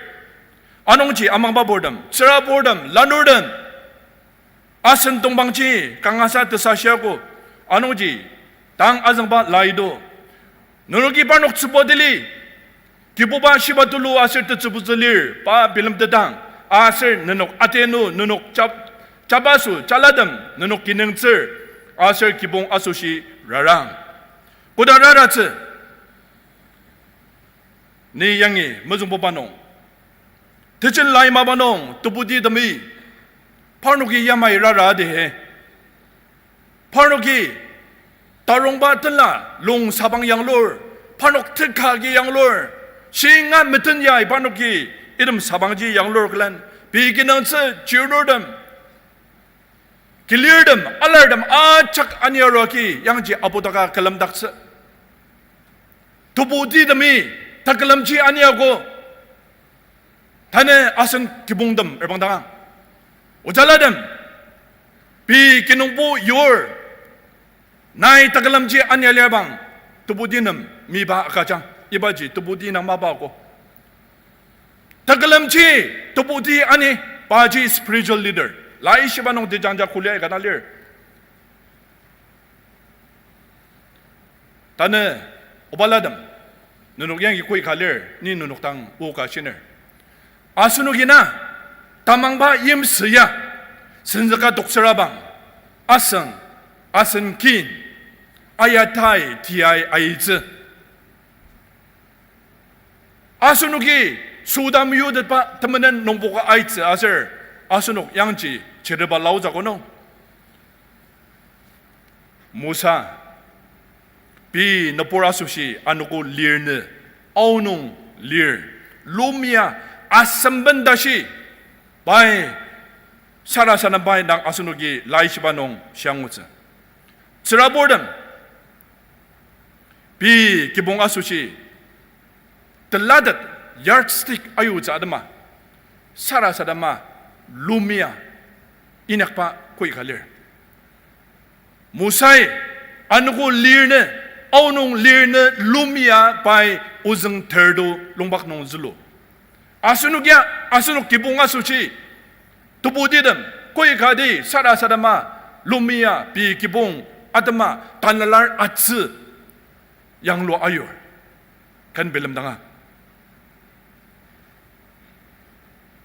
Anungji amangba purtem, tsüra purtem, lanurtem. Asen tongpangji kangasa tesashiago. Anungji tang azüngba laido. Nenoki parnok tsübutili. Kibuba shiba tulu aser tetsübutsü lir, pa bilemtetang. Aser nenok atenu, nenok chap-, chabaso, chalatem, nenok kinungtsür. Aser kibong asoshi rarang. Koda raratsü. Ni yangi mezüngbuba nung. Tejen lai maba nung, tebutitemi. Parnoki yamai rara dehe. Parnoki tarongba tenla lung sabang yanglur, parnok teka agi yanglur, shinga meten yai parnoki item sabangji yanglur külen, pei kinungtsü chirnurtem, kilirtem, alartem ajak aniaruagi yangji aputaka külemdaktsü. Tebutitemi takülemji aniago. Tanü asen kibongtem erbangdangang. Ojalatem, pei kinungpo yur, nai takülemji ania liabang, tebuti nem miba agüjang, ibaji tebuti nang mapa ko. Takülemji tebuti ani, paji spiritual leader. Laishiba nung tejangja kulia ikana lir. Tanü obalatem, nenok yangi koi ka lir, ni nenok dang o ka shiner. Asenoki na, tamangba yimsü ya, senzüka toktsürabang, asüng, asen kin, aya tai tiai aitsü. Asenoki süda meyutetba temenen nungboka aitsü aser, asenok yangji chireba laotsü kono. Mosa, pei nübur asoshi anogo lirnü, aonung lir, lumia asemben tashi, pai, sarasadem pai dang asenoki laishiba nung shiangutsü. Tsüraburtem, pei kibong asoshi, telatet yardstick ayutsü atema, sarasadema, lumia inyakba koika lir. Mosai anogo lirnü, aonung lirnü lumia pai ozüng terto longpak nung zülu. Asenok ya, asenok kibong asoshi, tebutitem, koikati sarasadema lumia pei kibong atema tanela atsü yanglua ayur. Ken bilemdanga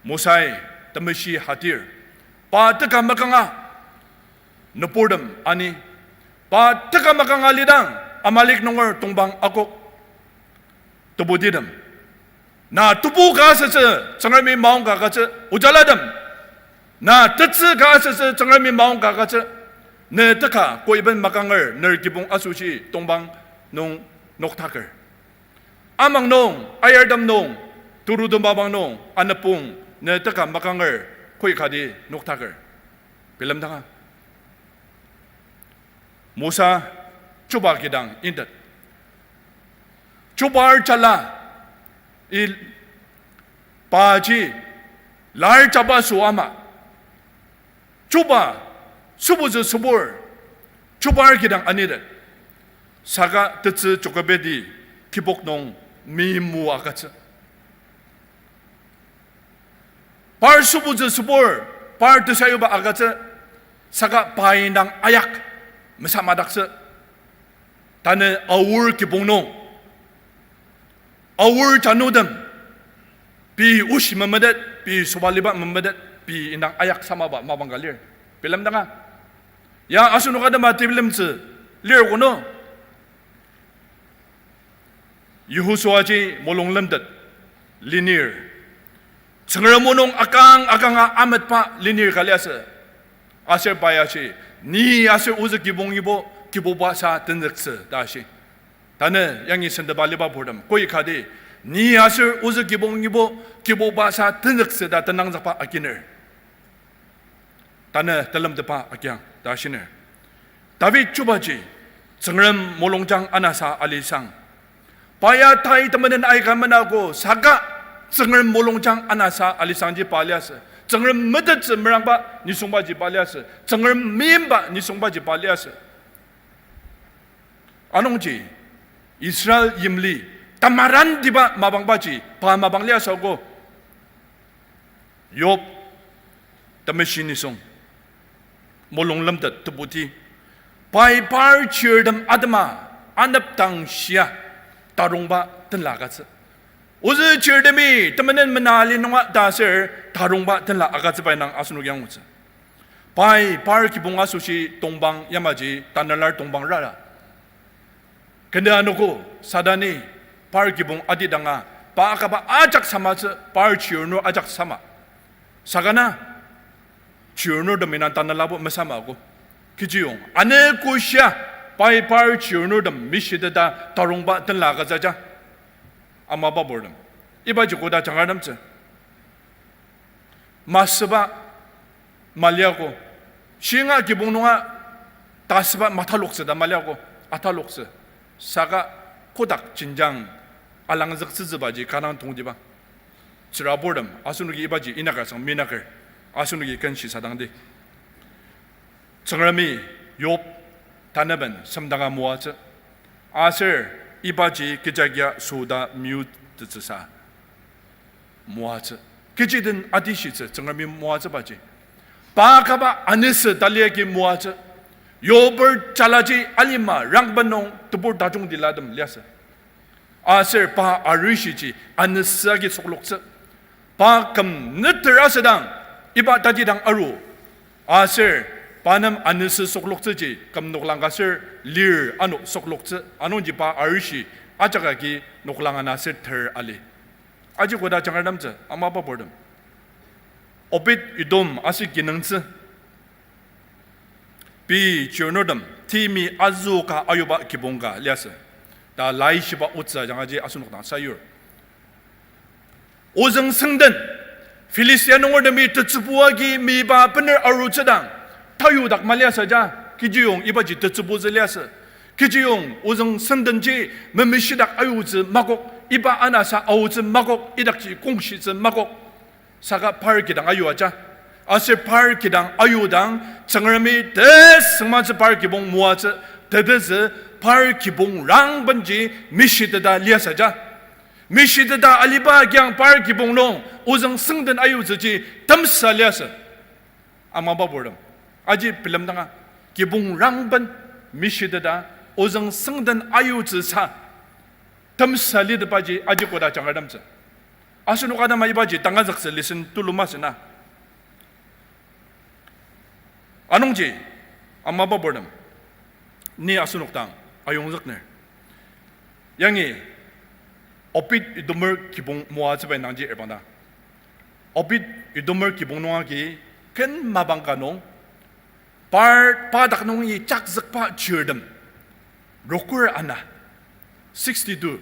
Mosai temeshi hatir, pa teka makanga nüburtem ani, pa teka makanga lidang Amalek nunger tongpang akok. Tebutitem, na tebu ka asütsü Tsüngremi maong ka agütsü, ojalatem, na tetsü ka asütsü Tsüngremi maong ka agütsü. Ne teka koiben makanger ner kibong asoshi tongpang nung noktaker. Amang nung, ayartem nung, turutem mapang nung, anepong, ne teka makanger koikati noktaker. Bilemdanga Mosa chuba kidang intet. Chubar jala, i, paji lar jaba sü ama, chuba sübutsü sübur chubar kidang anitet. Saka tetsü Jokebedi kibok nung meimo agütsü. Par sübutsü sübur, par tesayuba agütsü, saka pa indang ayak mesamadaktsü. Tanü aor kibong nung, aor janutem, pei oshi memetet, pei sobaliba memetet, pei indang ayak samaba mapang ka lir. Bilemdanga, ya asenok atema tebilemtsü lir kono. Yehosuaji mulung lemtet lenir, Tsüngrem o nung akang akanga ametba lenir ka liasü. Aser pa ya shi, ni aser ozü kibongibo Kibuba sa tenzüktsü ta shi. Tanü yangi sendeba aliba purtem koikati, ni aser ozü kibongibo Kibuba sa tenzüktsü ta tenangzükba akiner. Tanü telemtetba agiang ta shiner. David chubaji Tsüngrem mulungjang anasa alisang, pa ya tai temenen aika menago saka Tsüngrem mulungjang anasa alisangji pa liasü. Tsüngrem metettsü merangba nisungbaji pa liasü. Tsüngrem meimba nisungbaji pa liasü. Anungji Israel yimli tamarantiba mapangbaji pa mapang liasü ako. Yob temeshi nisung, mulung lemtet tebuti, pai par chirtem atema anepdang shia tarongba tenla agütsü. Ozü chirtemi temenen mena ali nunga ta aser tarongba tenla agütsüba indang asenok angutsü. Pai par kibong asoshi tongpang yamaji tanelar tongpang rara. Kende anogo Satani par kibong atidanga, pa akaba ajak samatsü, par chirnur ajak sama. Saka na chirnurtem indang tanelabo mesama ako. Kechiyong ane koshia, pai par chirnurtem mishiteta tarongba tenla agütsüja. Amaba purtem, ibaji koda jangartemtsü. Masüba maliako, shinga kibong nunga tasüba mataloktsü ta maliako, ataloktsü. Saka kotak jenjang alangzüktsütsübaji kanga tongtibang. Tsüraburtem, asenoki ibaji inaka sang minaker, asenoki kenshi sadangdi. Tsüngremi Yob tanaben semdanga moatsü. Aser ibaji kechakia süta meyutettsüsa moatsü. Kechi den atishitsü Tsüngremi moatsübaji, pa kaba anisü taliaki moatsü. Yob-er jalaji alima rangben nung tebur tajungtilatem liasü. Aser pa arishiji anisü agi sokloktsü. Pa küm neter asüdang, iba tatidang aru. Aser pa nem anisü sokloktsüji küm noklang ka aser lir ano sokloktsü. Anungji pa arishi ajak agi noklang ana aser ter ali. Aji koda jangartemtsü, amaba purtem, Obed-Edom aser kinungtsü, pei chirnurtem timi azü ka ayuba kibong ka liasü ta laishiba otsü ajangaji asenok dang sayur. Ozüng süngden, Philistia nungertemi tetsübu agi miba bener arutsüdang, tayudak maliasü ja, kechiyong ibaji tetsübutsü liasü. Kechiyong ozüng süngdenji memeshidak ayutsü makok, iba anasa aotsü makok, idakji kongshitsü makok. Saka par kidang ayua ja. Aser par kidang ayudang, Tsüngremi tesüngmangtsü par kibong moatsü, tetezü par kibong rangbenji mishiteta liasü ja. Mishiteta aliba kiang par kibong nung ozüng süngden ayutsüji temsa liasü. Amaba purtem. Aji bilemdanga, kibong rangben mishiteta ozüng süngden ayutsüsa temsa litepaji aji koda jangratemtsü. Asenok atema ibaji tangazüktsü lesson tulu masü na. Anungji, amaba purtem, ni asenok dang ayongzükner. Yangi Obed Edomer kibong moatsüba indangji erbangdang, Obed Edomer kibong nung agi ken mapang ka nung, par, pa dak nungi jakzükba chirtem rokur ana, sixty-two,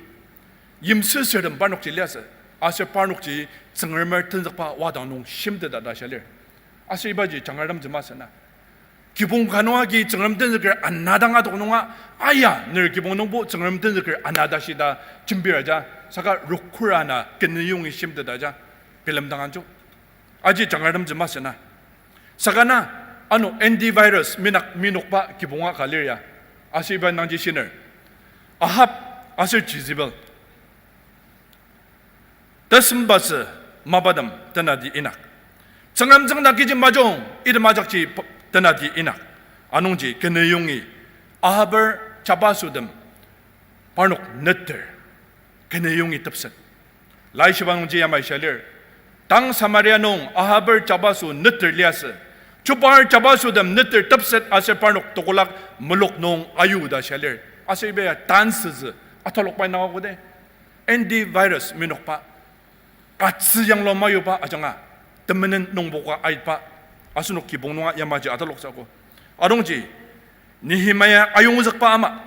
yimsüsürtem parnokji liasü, aser parnokji Tsüngremer tenzükba wadang nung shimteta ta shia lir. Aser ibaji jangratemtsü masü na. Kibong ka nung agi Tsüngrem tenzüker ana dang adok nunga, aya, ner kibong nungbo Tsüngrem tenzüker ana ta shita jembir aja, saka rokur ana kenü yongi shimteta ja, bilemdang anjo. Aji jangratemtsü masü na. Saka na, ano antivirus minak minokba kibonga ka lir ya. Aser iba indangji shiner, Ahab aser Jezebel tesembatsü mapatem tenati inak. Tsüngrem tsüngda kechi majung, item ajakji p-, tenati inak. Anungji kenü yongi Ahaber jabasütem parnok neter, kenü yongi tepset. Laishiba nungji yamai shia lir. Tang Samaria nung Ahaber jabasü neter liasü, chubar jabasütem neter tepset aser parnok tekolak mülok nung ayu ta shia lir. Aser iba ya tansütsü atalokba indang akok de. Antivirus minokba, katsü yanglu mayuba ajanga, temenen nungboka aitba, asenok kibong nunga yamaji ataloktsü akok. Anungji, Nehemia ayongzükba ama,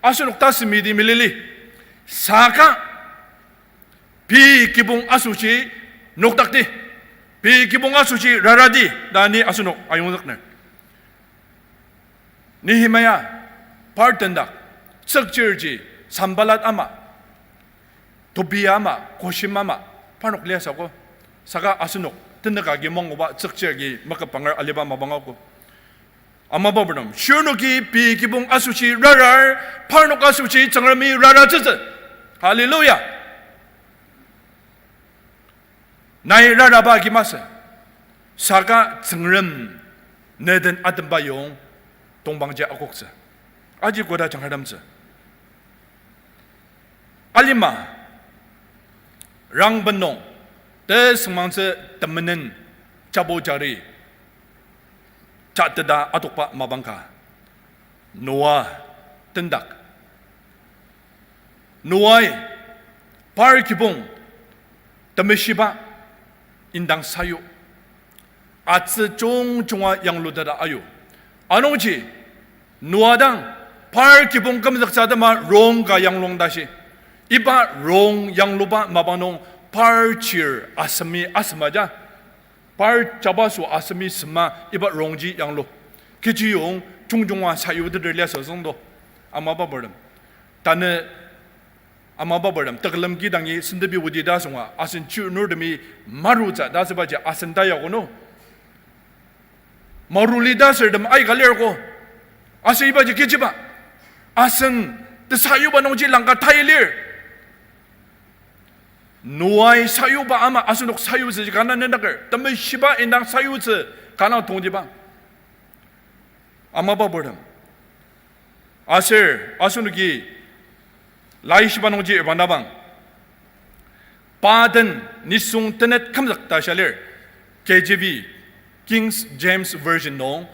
asenok tasümidi melili, saka pei kibong asoshi nokdakdi, pei kibong asoshi raradi ta ni asenok ayongzükner. Nehemia par tendak, tsükchirji Sanballat ama, Tobia ama, Geshem ama, parnok liasü akok. Saka asenok tenük agi manguba tsükchir agi maküpbanger aliba mapang akok. Amaba purtem, shirnoki pei kibong asoshi rarar, parnok asoshi Tsüngremi raratsütsü. Hallelujah. Nai raraba agi masü, saka Tsüngrem ne den atemba yong tongpangji akoktsü. Aji koda jangratemtsü. Alima rangben nung tesüngmangtsü temenen chabu jari jateta adokba mapang ka, Noa tendak. Noai par kibong temeshiba indang sayu, atsü jungjunga yangluteta ayu. Anungji Noa dang par kibong kümzüktsü atema rong ka yanglung tashi. Iba rong yangluba mapang nung par chir asemi asema ja. Par jabasü asemi sema iba rongji yanglu. Kechiyong jungjunga sayuteter liasü züngdo. Amaba purtem, tanü amaba purtem, tekülem kidangi sentepi odi ta asunga, asen chirnurtemi marutsü ta asübaji asen ta yakono. Maruli ta asürtem aika lir ko. Aser ibaji kechiba, asen tesayuba nungji langka tai lir. Noai sayuba ama asenok sayutsüji kanga nenaker, temeshiba indang sayutsü kanga tongtibang. Amaba purtem, aser asenoki laishiba nungji ebang tabang, pa den nisung tenet kümzük ta shia lir. K J V, King James Version nung,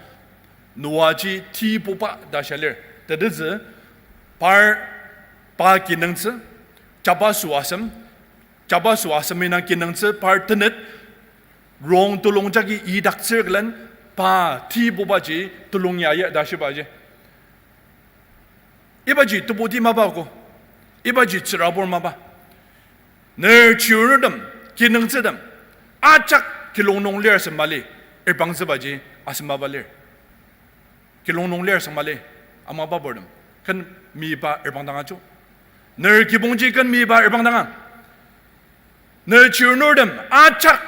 Noaji tibuba ta shia lir. Tetezü, par, pa kinungtsü, jabasü asem, jabasü asem indang kinungtsü par tenet, rong telung jagi idaktsür külen, pa tibubaji telung ya ya ta shibaji. Ibaji tebuti mapa ko. Ibaji tsürabur mapa. Ner chirnurtem, kinungtsütem, ajak kilong nung lir asem mali, erbangtsübaji asem mapa lir. Kilong nung lir asem mali, amaba purtem, ken miba erbang dang ajo. Ner kibongji ken miba erbang dang a. Ner chirnurtem ajak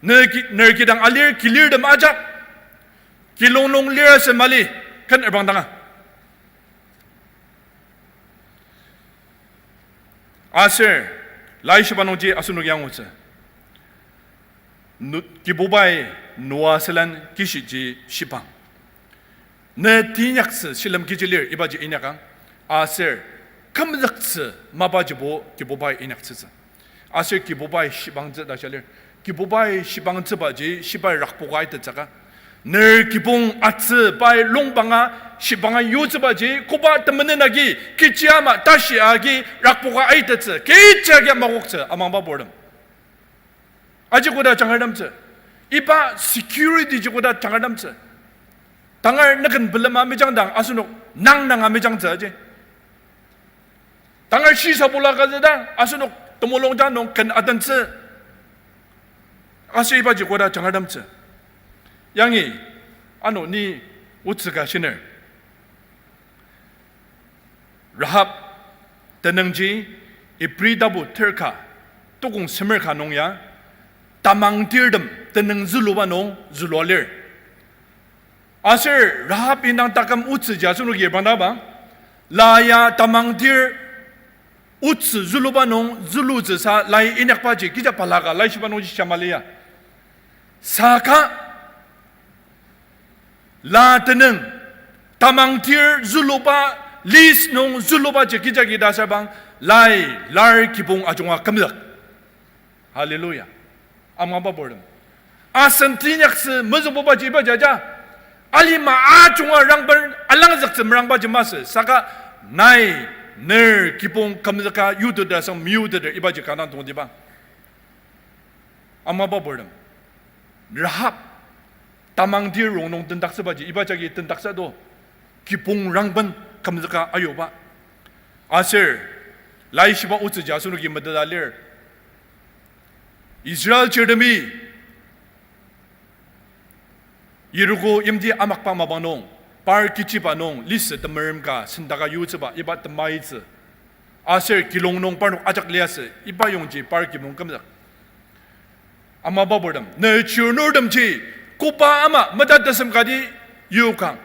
Ne ki-, ner kidang alir kilirtem ajak. Kilong nung lir asü mali, ken erbang danga. Aser, laishiba nungji asenok angutsü. Nu-, Kibubai Noa sülen kishiji shibang. Ne teinyaktsü shilem kechi lir ibaji inyakang. Aser, kümzüktsü mapajibo Kibubai inyaktsütsü. Aser Kibubai shibangtsü ta shia lir. Kibubai shibangtsübaji shibai rakpoka aitetsüka. Ner kibong atsü pai longbanga shibanga yutsübaji koba temenen agi, kechi ama tashi agi rakpoka aitettsü, kechi agi makoktsü, amangba purtem. Aji koda jangartemtsü. Iba security ji koda jangartemtsü. Tangar nüken pelema mejangdang asenok nang nanga mejangtsü aji. Tangar shisa pula kazüdang asenok temulung ja nung ken atentsü. Aser ibaji koda jangartemtsü. Yangi, ano ni otsü ka shiner. Rahab tenüngji Ibri tapu terka, tukong semer ka nung ya, tamangtirtem tenüng züluba nung zülua lir. Aser Rahab indang taküm otsüji asenoki bangdaba, la ya tamangtir otsü züluba nung zülutsüsa lai inyakbaji kecha balaka laishiba nungji shia mali ya. Saka la tenüng, tamangtir züluba, list nung zülubaji kecha kidasabang, lai lar kibong ajunga kümzük. Hallelujah. Amangba purtem. Asen teinyaktsü mezüngbubaji ibaji aja. Alima ajunga rangben alangzüktsü merangbaji masü. Saka nai ner kibong kümzüka yuteter asang meyuteter ibaji kanga tongtibang. Amangba purtem. Rahab, tamangtir rongnung tendaktsübaji, iba jagi tendaktsü do, kibong rangben kümzüka ayuba. Aser, laishiba otsüji asenoki meteta lir. Israel chirtemi, Yeriko yimti amakba mapang nung, par kechiba nung, lisü temerem ka sendaka yutsüba, iba temaitsü. Aser kilong nung parnok ajak liasü, iba yongji par kibong kümzük. Amangba purtem, ne chirnurtemji, koba ama meta tesem kati yokang.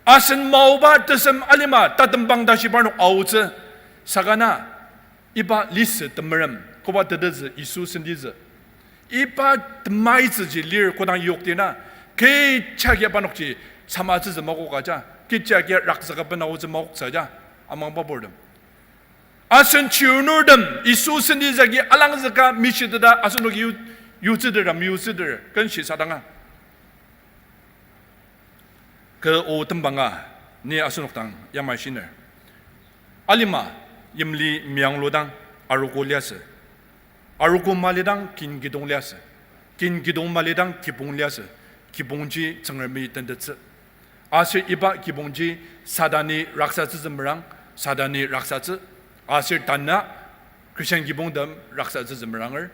Asen maoba tesem alima tatembang tashi parnok aotsü. Saka na, iba lisü temerem, koba tetezü Yisu senditsü. Iba temaitsüji lir kodang yokti na, kecha kia parnokji samatsütsü makokaja, kecha kia rakzüka benaotsü makoktsüja, amangba purtem. Asen chirnurtem Yisu senditsü agi alangzüka mishiteta asenoki yu-, yutsüter, meyutsüter, kenshi sadanga. Kü o tembanga, ni asenok dang yamai shiner. Alima, yimli miangludang, arogo liasü. Arogo malidang kin kidong liasü. Kin kidong malidang kibong liasü. Kibongji Tsüngremi tentettsü. Aser iba kibongji Satani raksatsütsü merang, Satani raksatsü. Aser tanü Christian kibongtem raksatsütsü meranger.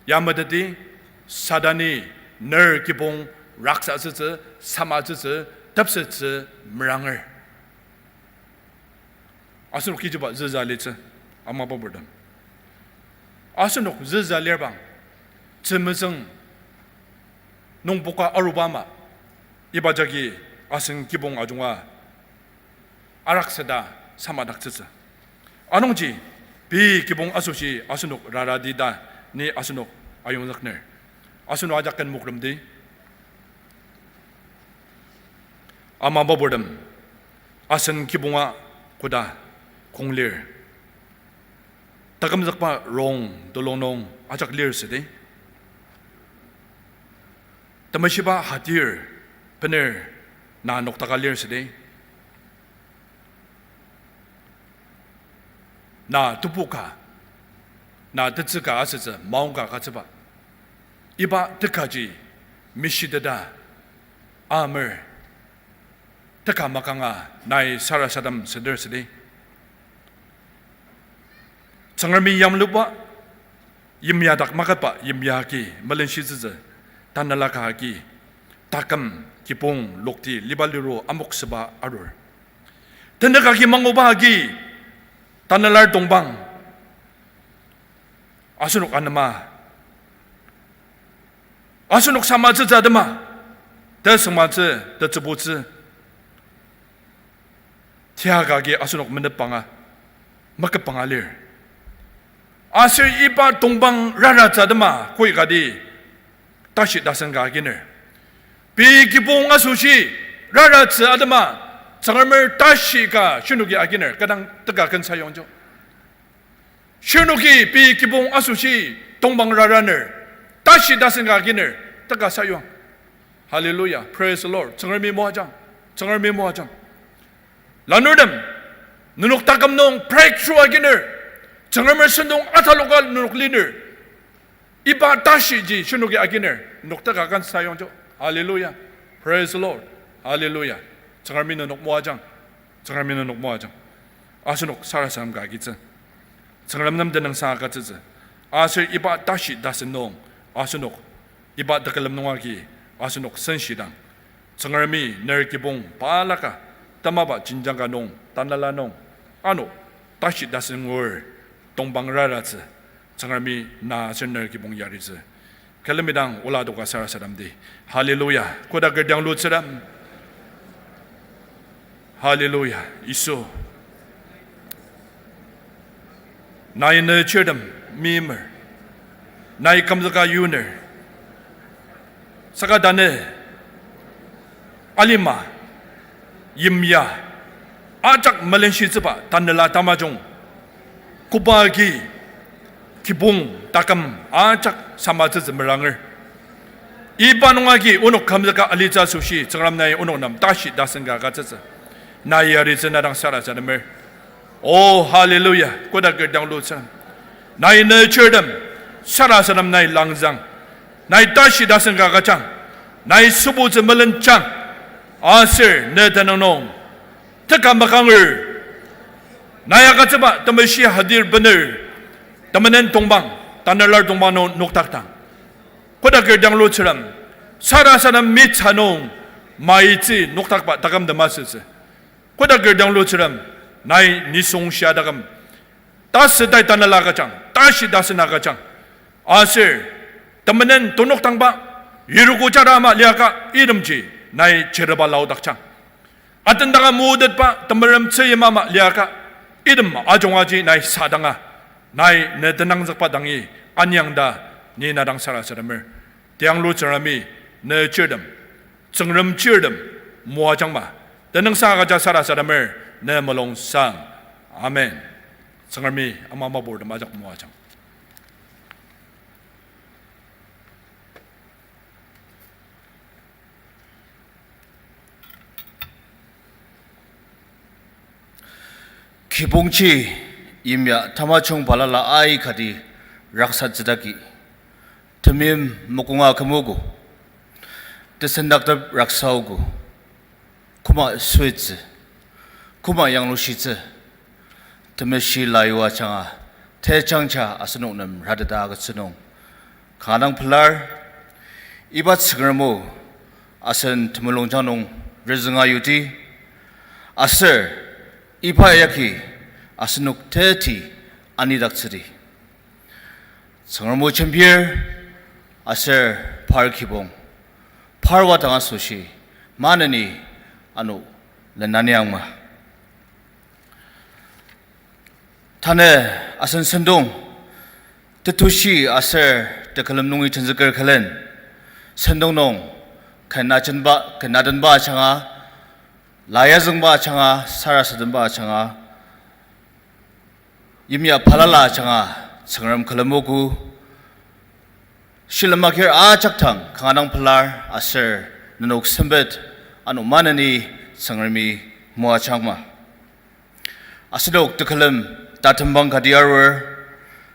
Yameteti Satani ner kibong raksatsütsü, samatsütsü, tepsettsü meranger. Asenok kechiba züza litsü, amangba purtem. Asenok züza lirbang, tzümezüng nungboka aruba ama, iba jagi asen kibong ajunga arakseta samadaktsütsü. Anungji, pei kibong asoshi asenok raradi ta ni asenok ayongzükner. Asenok ajak ken mokremdi. Amangba purtem, asen kibonga koda kong lir. Takümzükba rong telung nung ajak lir südi. Temeshiba hatir bener na noktaka lir südi. Na tebu ka, na tetsü ka asütsü maongka katsüba. Iba tekaji mishiteta amer teka makanga nai sarasadem seder südi. Tsüngremi yamluba yimya dak maketba yimya agi melenshitsütsü, tanela ka agi taküm kibong lokti liba liro amoksüba arur. Tenük agi manguba agi tanelar tongpang asenok anema Asenok samatsütsü atema, tesüngmatsü, tetsübutsü, tiaka agi asenok menepanga, makepanga lir. Aser iba tongpang raratsü atema koi kati tashi tasen ka aginer. Pei kibong asoshi raratsü atema Tsüngremer tashi ka shinoki aginer, kü dang teka ken sayongjo. Shinoki pei kibong asoshi tongpang raraner, tashi tasen ka aginer, teka sayuang. Hallelujah, praise the Lord. Tsüngremi moajang, Tsüngremi moajang. Lanurtem, nenok taküm nung breakthrough aginer, Tsüngremer sentong ataloka nenok liner. Iba tashiji shinoki aginer, nenok teka ken sayongjo. Hallelujah, praise the Lord. Hallelujah. Tsüngremi nenok moajang, Tsüngremi nenok moajang. Asenok sarasadem ka agitsü, Tsüngrem nem tenüngsang agütsütsü. Aser iba tashi tasen nung asenok, iba tekülem nung agi asenok senshidang, Tsüngremi ner kibong balaka temaba jenjang ka nung, tanela nung, ano tashi tasen ngur, tongpang raratsü, Tsüngremi na aser ner kibong yaritsü. Külemidang ola doka sarasademdi. Hallelujah. Koda kerdang lutsüdam. Hallelujah. Yisu, nai ne chirtem meimer, nai kümzüka yuner. Saka tanü alima, yimya, ajak melenshitsüba tanela tamajung, koba agi kibong taküm ajak samatsütsü meranger. Iba nung agi onok kümzüka alitsü asoshi Tsüngrem nai onok nem tashi tasen ka agütsütsü. Nai yaritsü, na dang sarasademer. Oh, hallelujah. Koda kerdang lutsü. Nai ne chirtem, sarasadem nai langzang, nai tashi tasen ka agüjang, nai sübutsü melenjang, aser ne tenüng nung teka makanger, nai agütsüba temeshi hadir bener, temenen tongpang, tanelar tongpang nung noktakdang. Koda kerdang lutsüdam, sarasadem mitsa nung maitsü noktakba takümtem asütsü. Koda kerdang lutsüdam, nai nisung shia taküm, tasü tai tanela agüjang, tashi tasen agüjang. Aser temenen tonokdangba, yiruku jara ama liaka itemji nai chireba laodakjang. Atendanga motetba temerem tsüyim ama liaka, item ajungaji nai sadanga, nai ne tenangzükba dangi aniang ta ni na dang sarasademer. Tiang lutsürami ne chirtem, Tsüngrem chirtem moajangma, tenüngsang agüja sarasademer, ne mulung sang. Amen. Tsüngremi ama maburtem ajak moajang. Kibongji yimya tamajung balala aikati raksatsüdaki, temeim mokonga kümogo, tesendaktep raksaogo, koma süitsü, koma yanglushitsü, temeshi layua ajanga, tejangja asenok nem rateta agütsü nung kanga dang pelar. Iba Tsüngrem o, asen temulungjang nung rizünga yuti, aser iba yagi asenok teti anidaktsüdi. Tsüngrem o jembir, aser par kibong, par wadang asoshi maneni ano lenaniangma. Tanü asen sentong tetushi aser tekülem nungi tenzüker külen, sentong nung ken ajenba, ken atenba ajanga, la yazüngba ajanga, sarasademba ajanga, yimya balala ajanga Tsüngrem külemogo. Shilem agir ajak dang kanga dang pelar aser nenok sempet ano maneni Tsüngremi moajangma. Asenok tekülem tatembang kati arur,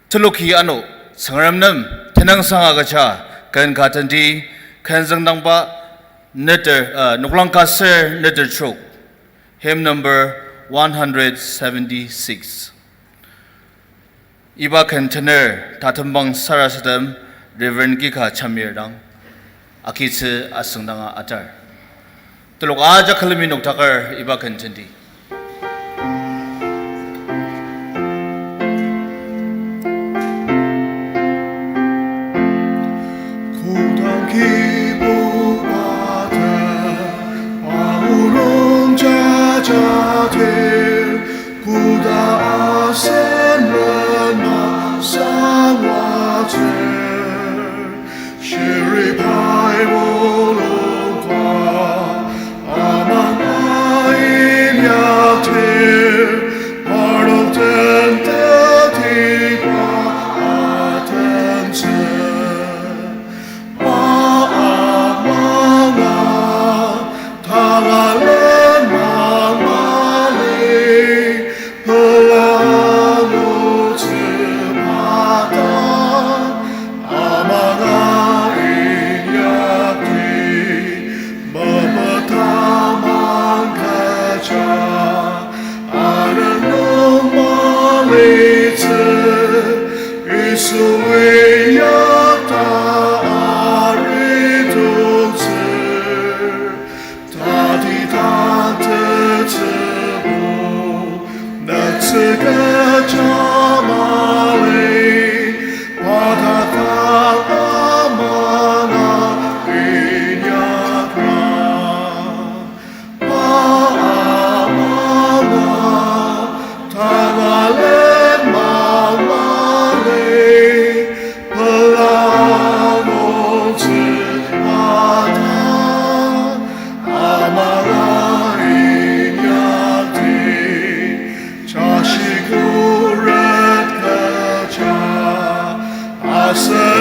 teloki ano Tsüngrem nem tenüngsang agüja ken ka tenti, ken züngdangba neter, uh, noklang ka ser neter trok, hymn number one hundred seventy-six. Iba ken tener tatembang sarasadem Reverend Kika Chamir dang agitsü asüngdanga atar. Telok ajak külemi noktaker iba ken tenti.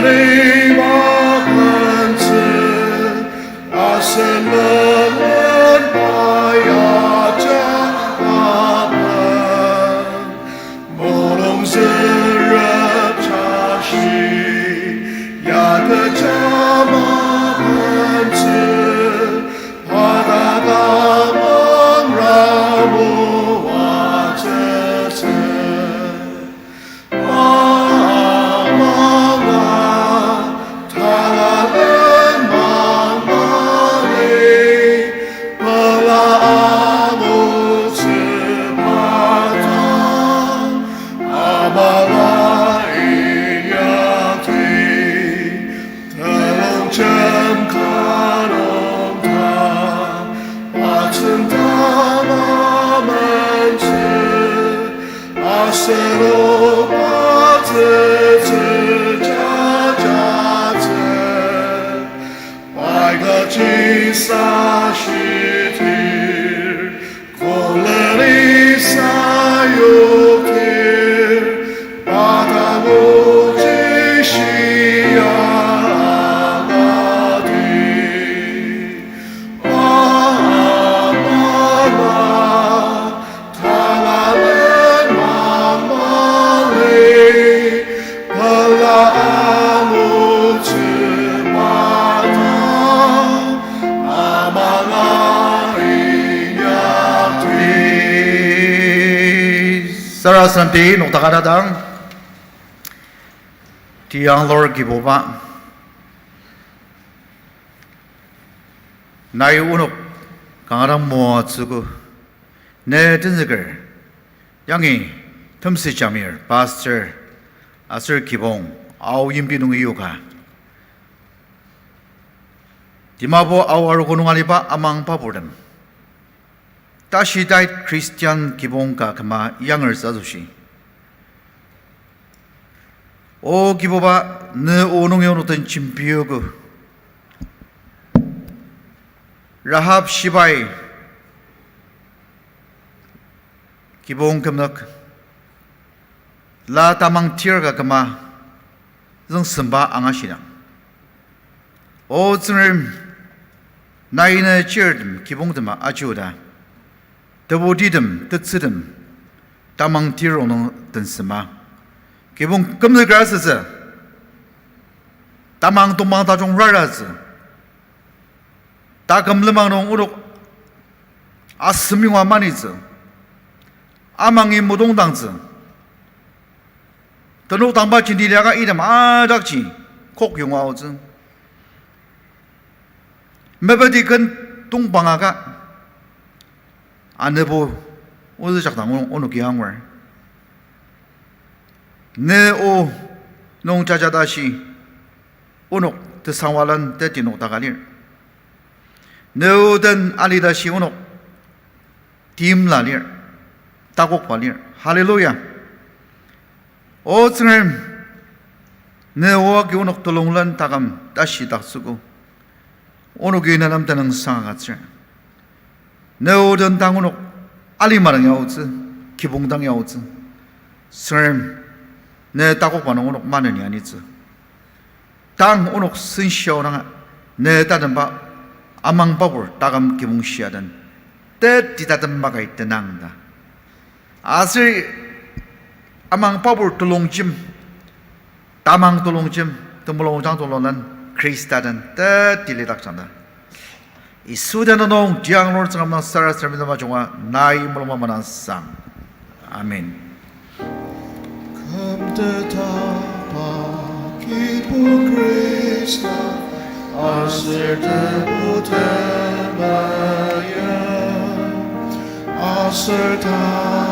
Iba bentsü, asen lelen pa ya ja aben, mulung zürep tashi, ya kecha ma bentsü, pa ta tamang ramu atsütsü. Amanga, talalen mangmali, pela angutsü pata, amanga inyakti, telongjem ka nung ta, asen tama mentsü, asenok atsütsü jajatsü, paikaji sa shitir, koleni sayoktir, pa ta nguji shia angati. Amanga, talalen mangmali, pela angutsü pata, amanga inyakti. Sarasademdi nokdaka tadang, tiyanglur Kibuba, nai onok kanga dang moatsüogo, ne tenzüker, yangi Temsü Jamir, pastor, aser kibong, Ao yimti nungi yoka. Dimapur Ao arogo nung aliba amang paburtem, tashitait Christian kibong ka küma yangersü asoshi, O Kibuba, ne o nungi onok den jembiogo. Rahab shibai kibong kümnük, la tamang tir ka küma züngsemba angashidang, O Tsüngrem, nai ne chirtem kibongtema ajuda, tebutitem, tetsütem, tamang tir rongnung tensema, kibong kümzüker asütsü, tamang tongpang tajung raratsü, taküm lenmang nung onok asem yonga manitsü, amangi mudongdangtsü, tenük tangba jenti liaka item ajakji kok yonga aotsü. Mepeti ken tongpang aka, anübo ozü jakdang onoki angur. Ne o nung jajatashi onok tesangwalen teti nokdaka lir. Ne o den alitashi onok timla lir, takokba lir. Hallelujah. O Tsüngrem, ne o agi onok telonglen taküm tashi taktsüogo. Onoki ne nem tenüngsang agütsür. Ne o den dang onok alima dang ya aotsü, kibong dang ya aotsü. Tsüngrem, ne takokba nung onok maneni anitsü. Tang onok sensaodanga, ne tatemba amang pabur taküm kibong shia den, teti tatem makai tenang ta. Aser amang pabur telongjem, tamang telongjem, temulung jang tululen Khrista den teti lidakjang ta. Yisu tenüng nung tianglur Tsüngrem dang sarasademdi majunga nai mulung manang sang. Amen. Kümtetba Kibong Khrista, aser tebu temaya, aser ta